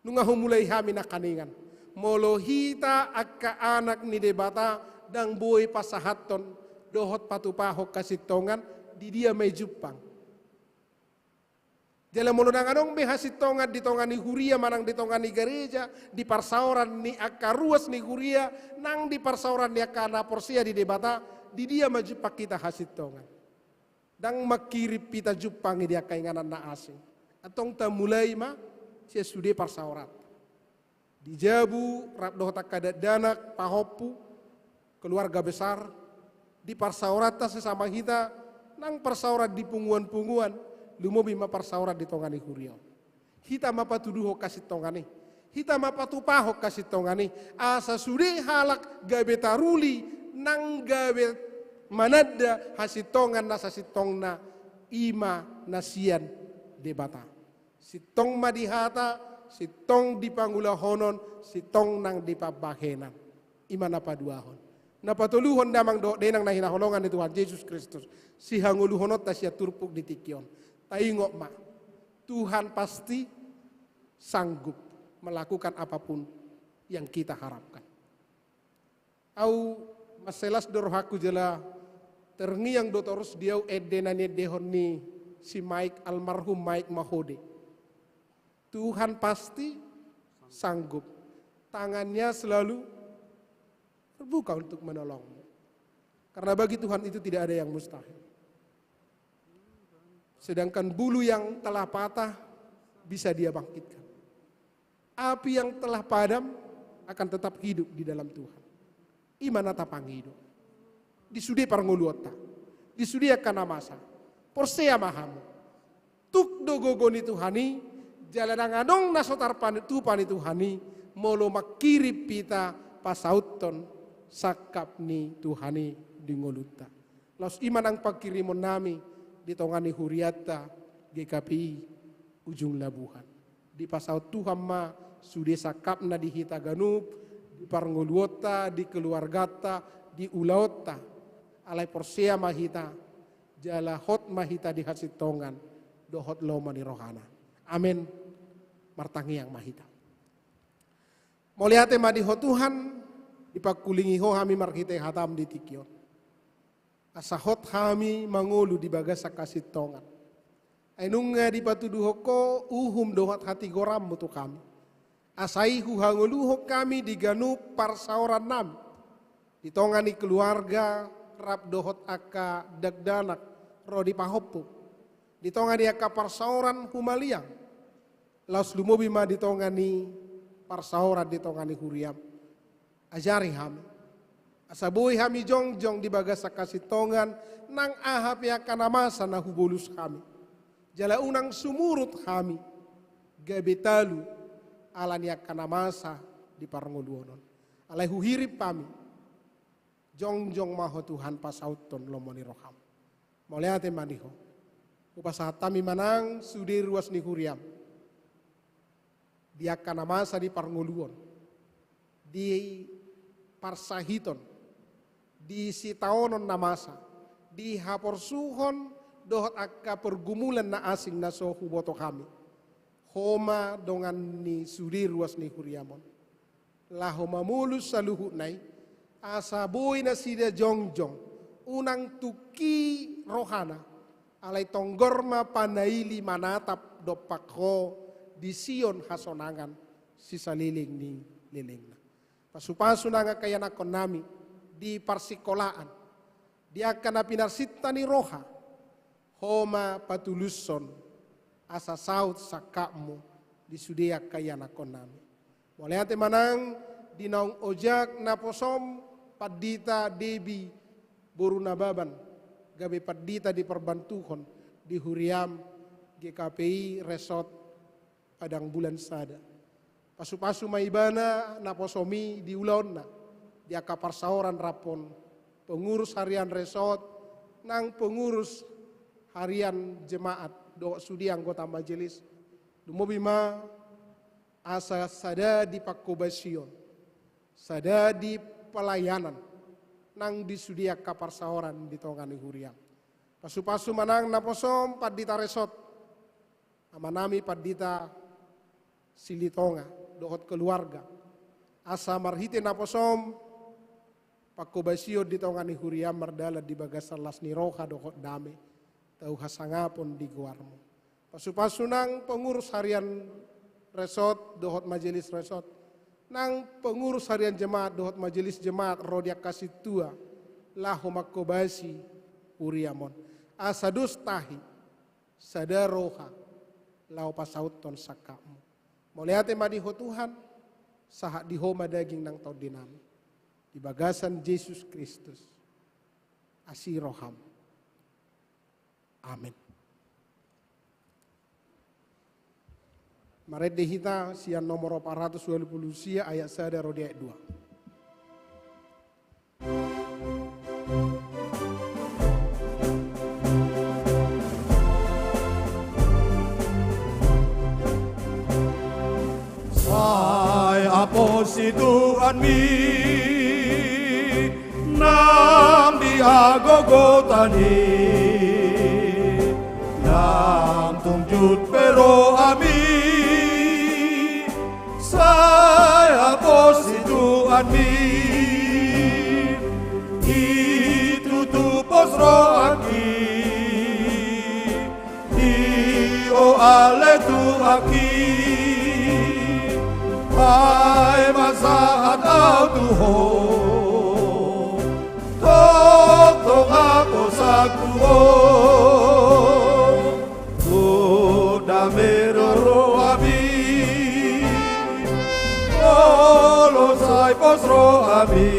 Nunga humulai hami nangkaningan, molo hita angka anak ni Debata ndang boi pasahathon dohot patupahon hasintongan, di dia ma i jumpang? Jala molo ndang adong be hasintongan di tonga ni huria manang di tonga ni gareja, di parsaoran ni angka ruas ni huria, nang di parsaoran ni angka na porsea di Debata, di dia ma jumpang hita hasintongan? Ndang mangkirim hita jumpang i di angka inganan na asing. Antong tamulai ma sian sude parsaoranta. Di jabu, rap dohot angka dakdanak, pahompu, keluarga besar, di parsaoranta sesama hita, nang parsaoran di punguan-punguan, lumobi ma parsaoran di tonga ni huria on. Hita ma patuduhon hasintongan i. Hita ma patupahon hasintongan i. Asa sude halak gabe taruli, nang gabe mananda hasintongan na sasintongna, i ma na sian Debata. Sintong ma di hata, sintong di pangulahonon, sintong nang di pambahenan. I ma na paduahon. Na patoluhon damang dohot dainang na hinaholongan ni Tuhan Jesus Kristus, sihangoluhononta sian turpuk di tingki on. Taingot ma, Tuhan pasti sanggup melakukan apapun yang kita harapkan. Au, mansai las do rohangku jala terngiang do torus di au ende na niendehon ni si Mike, almarhum Mike Mahode. Tuhan pasti sanggup. Tangannya selalu terbuka untuk menolongmu. Karena bagi Tuhan itu tidak ada yang mustahil. Sedangkan bulu yang telah patah bisa Dia bangkitkan. Api yang telah padam akan tetap hidup di dalam Tuhan. I ma na tapangido. Di sude parngoluonta, di sude angka na masa, porsea ma hamu. Tuk do gogo ni Tuhan i, jala ndang adong na so tarpatupa ni Tuhan i, molo mangkirim hita pasauthon sangkap ni Tuhan i di ngolunta. Laos i ma nang pangkirimonnami di tonga ni hurianta G K P I Ujung Labuhan. Dipasaut Tuhan ma sude sangkapna di hita ganup, di parngoluonta, di keluarganta, di ulaonta. Alai porsea ma hita, jala hot ma hita di hasintongan dohot lomo ni rohana. Amen. Martangiang ma hita. Mauliate ma di Ho Tuhan, dipangkulingi Ho hami marhite hataM di tingki on. Asa hot hami mangolu di bagasan hasintongan. Ai nunga dipatuduhon Ho uhum dohot hatigoranMu tu hami. Asa i huhangoluhon hami di ganup parsaorannami. Di tonga ni keluarga rap dohot angka dakdanak ro di pahompu. Di tonga ni angka parsaoran humaliang. Laos lumobi ma di tonga ni parsaoran di tonga ni huriaM. Ajari hami. Asa boi hami jongjong di bagasan hasintongan nang aha pe angka na masa na hubolus hami. Jala unang sumurut hami. Gabe talu ala ni angka na masa di parngoluon on. Alai huhirim hami. Jongjong ma Ho Tuhan pasauthon lomo ni rohaM. Mauliate ma di Ho. Hupasahat hami ma nang sude ruas ni huriaM. Di angka na masa di parngoluon. Di parsahiton. Di sitaonon na masa. Di haporsuhon dohot angka pergumulan na asing na so huboto hami. Ho ma dongan ni sude ruas ni huriaM on. Laho mamolus saluhutna i, asa boi nasida jongjong, unang tungki rohana, alai tonggor ma panaili manatap dompak Ho di Sion hasonangan sisaleleng ni lelengna. Pasupasu nang angka ianakhonnami di parsikolaan, di angka na pinarsinta ni roha, Ho ma patulushon asa saut sangkapMu di sude angka ianakhonnami. Mauliate ma nang di naung ojak naposoM Pandita Debi boru Nababan, gabe pandita di parbantuhon di huriaM G K P I Resort Padang Bulan Sada. Pasupasu ma ibana naposoMi di ulaonna, di angka parsaoran rap dohot pengurus harian resort, nang pengurus harian jemaat, dohot sude anggota majelis. Lumobi ma asa sada di pangkobasion, sada di pelayanan, nang di sude angka parsaoran di tonga ni huriaM. Pasupasu ma nang naposoM Pandita Resort, amanami Pandita Silitonga dohot keluarga. Asa marhite naposoM pangkobasion di tonga ni huriaM mardalan di bagasan las ni roha dohot dame, tau hasangapon di goarMu. Pasupasu nang pengurus harian resort dohot majelis resort, nang pengurus harian jemaat dohot majelis jemaat ro di angka sintua, laho mangkobasi huriaM on. Asa dos tahi, sada roha, laho pasauthon sangkapMu. Mauliate ma di Ho Tuhan, sahat di Ho ma daging nang tondinami. Di bagasan Jesus Kristus, asi rohaM. Amen. Marende hita sian nomor opat ratus walu pulu sia ayat sada ro di ayat dua. Sai apositoanMi nang di hagogotan i, nang tung jut pe rohaMi. Sai apositoanMi i tutu pos rohangki, i o ale tu aki, ai ma sahat au tu ho, tongtong aposang tu ho. Tu dame do rohaMi, molo sai pos rohaMi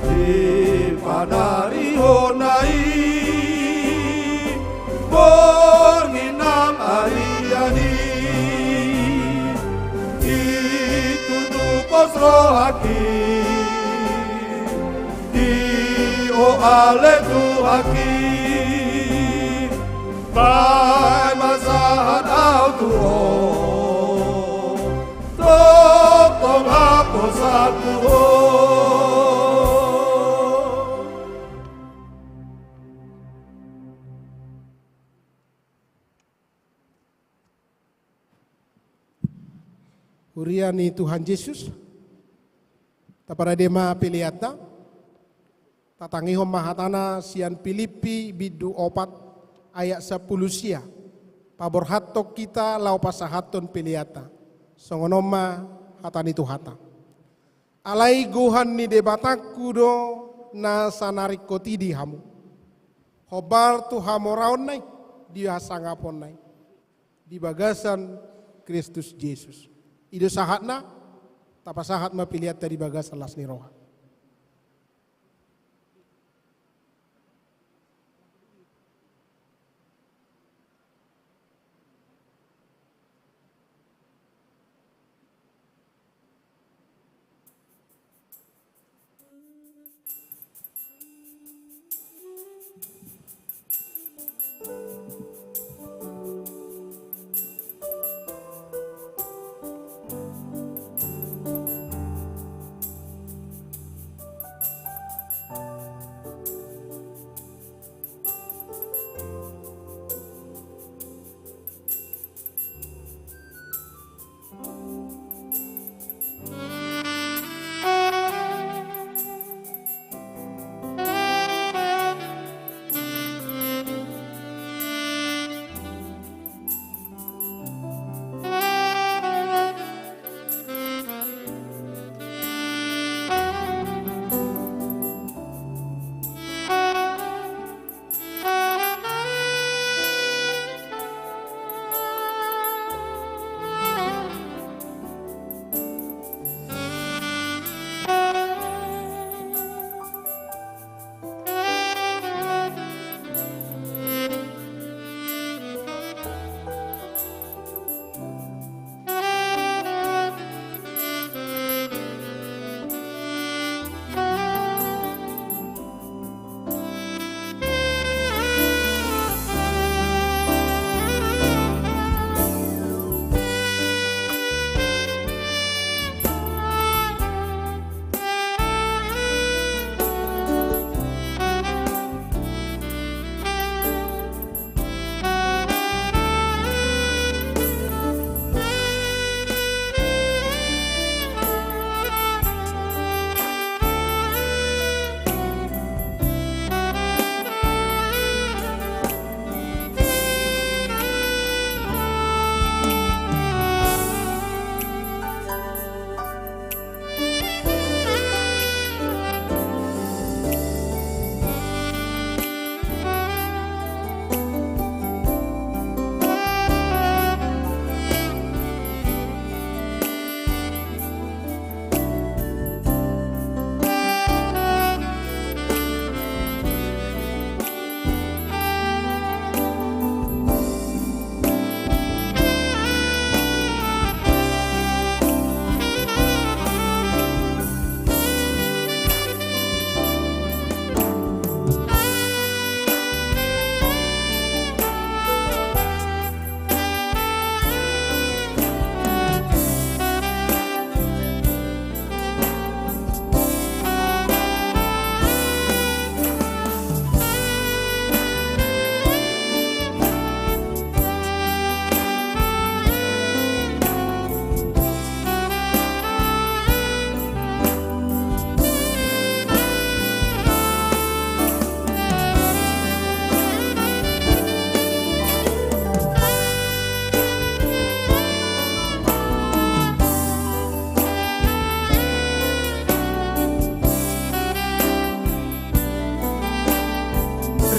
di panarihon na i, borngin nang arian i, i Rohangki, i o ale Tuhangki, bahen ma sahat ahu tu Ho, tongtong haposanku Ho. Huria ni Tuhan Jesus, taparade ma peleanta, tatangihon ma hatana sian Pilippi bindu opat ayat sampulu sia, paborhathon hita laho pasahathon peleanta, songon on ma hata ni Tuhanta. Alai gohan ni Debatangku do na sanaringkot i di hamu, hombar tu hamoraonna i, di hasangaponna i, di bagasan Kristus Jesus. I do sahatna, tapasahat ma peleanta di bagasan las ni roha.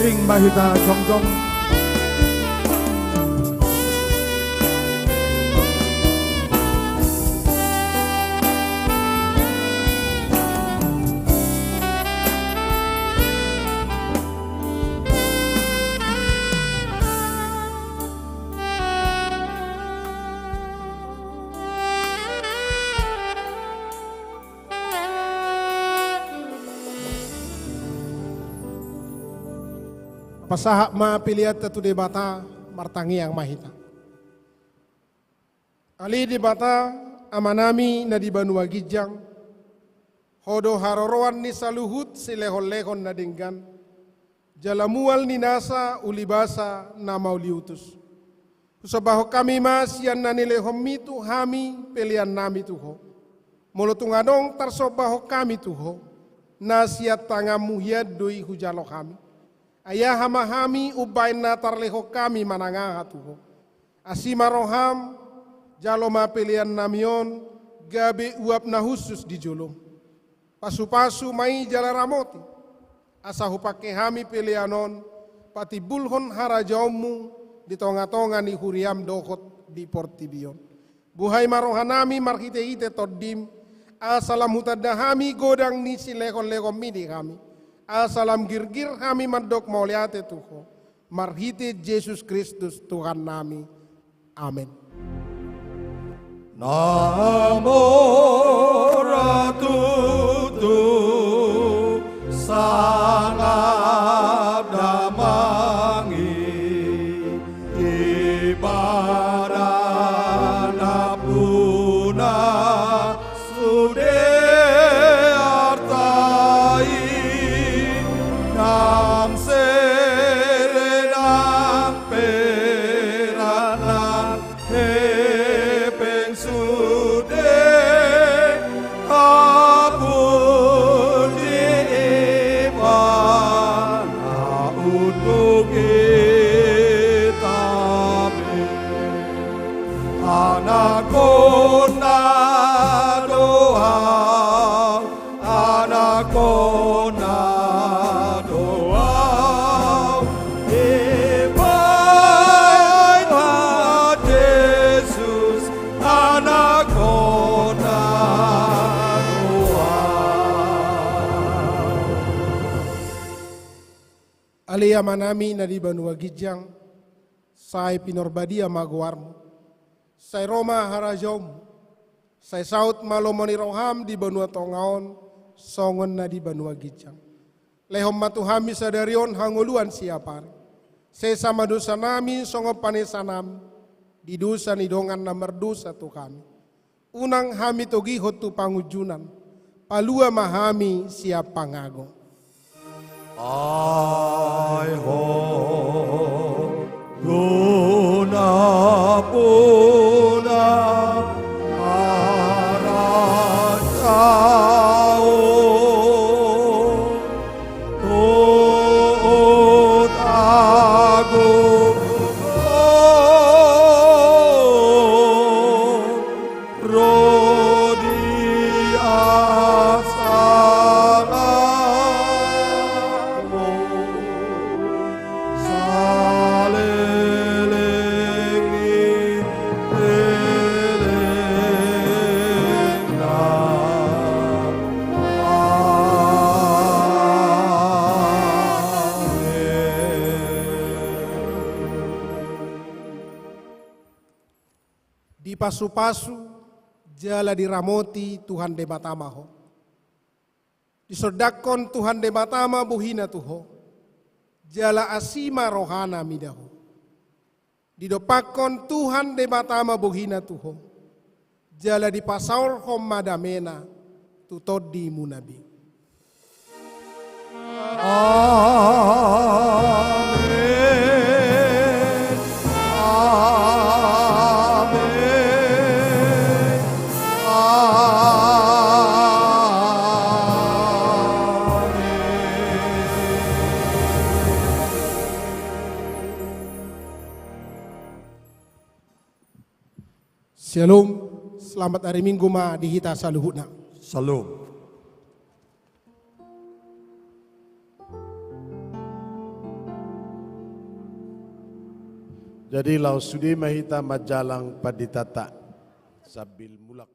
Ring ma hita jongjong. Pasahat ma peleanta tu Debata, martangiang ma hita. Ale Debata, Amanami na di banua ginjang, Ho do haroroan ni saluhut silehonlehon na denggan, jala mual ni nasa ulibasa na mauliutus. Husombahon hami ma sian na nilehonMi tu hami peleannami tu Ho. Molo tung adong tarsombahon hami tu Ho, na sian tanganMu hian do i hujalo hami. Ai aha ma hami umbahen na tarlehon hami manang aha tu Ho. Asi ma rohaM, jalo ma peleannami on gabe uap na hushus di joloM. Pasupasu ma i jala ramoti, asa hupangke hami pelean on patimbulhon harajaonMu di tongatonga ni huriaM dohot di portibi on. Buhai ma rohanami marhitehite TondiM, asa lam hutanda hami godang ni silehonlehonMi di hami, asa lam girgir hami mandok mauliate tu Ho, marhite Jesus Kristus Tuhannami. Amen. Na mora tutu sangap damang i, ibana nampuna sude arta i, nang sere nang perak nang hepeng sude tapuji ibana untuk hita be. Anakhonna do ahu, anakhonna do ahu, dibahen ma Jesus, anakhonna do ahu. Ale Amanami na di banua ginjang, sai pinarbadia ma goarMu. Sai ro ma harajaonMu. Sai saut ma lomo ni rohaM di banua tonga on, songon na di banua ginjang. Lehon ma tu hami sadari on hangoluan siapari. Sesa ma dosanami songon panesanami di dosa ni dongan na mardosa tu hami. Unang hami togihon tu pangunjunan, palua ma hami sian pangago. Ai Ho do nampuna harajaon, dohot agogoon, ro di hasangapon saleleng ni lelengna. Amen. Dipasupasu jala diramoti Tuhan Debata ma ho. Disondangkon Tuhan Debata ma bohina tu ho, jala asi ma rohana mida ho. Didompakkon Tuhan Debata ma bohina tu ho, jala dipasaorhon ma damena tu tondimuna be. Amen. Amen. Amen. Shalom, selamat hari Minggu ma di hita saluhutna. Shalom. Jadi laos sude ma hita manjalang panditanta sambil mulak.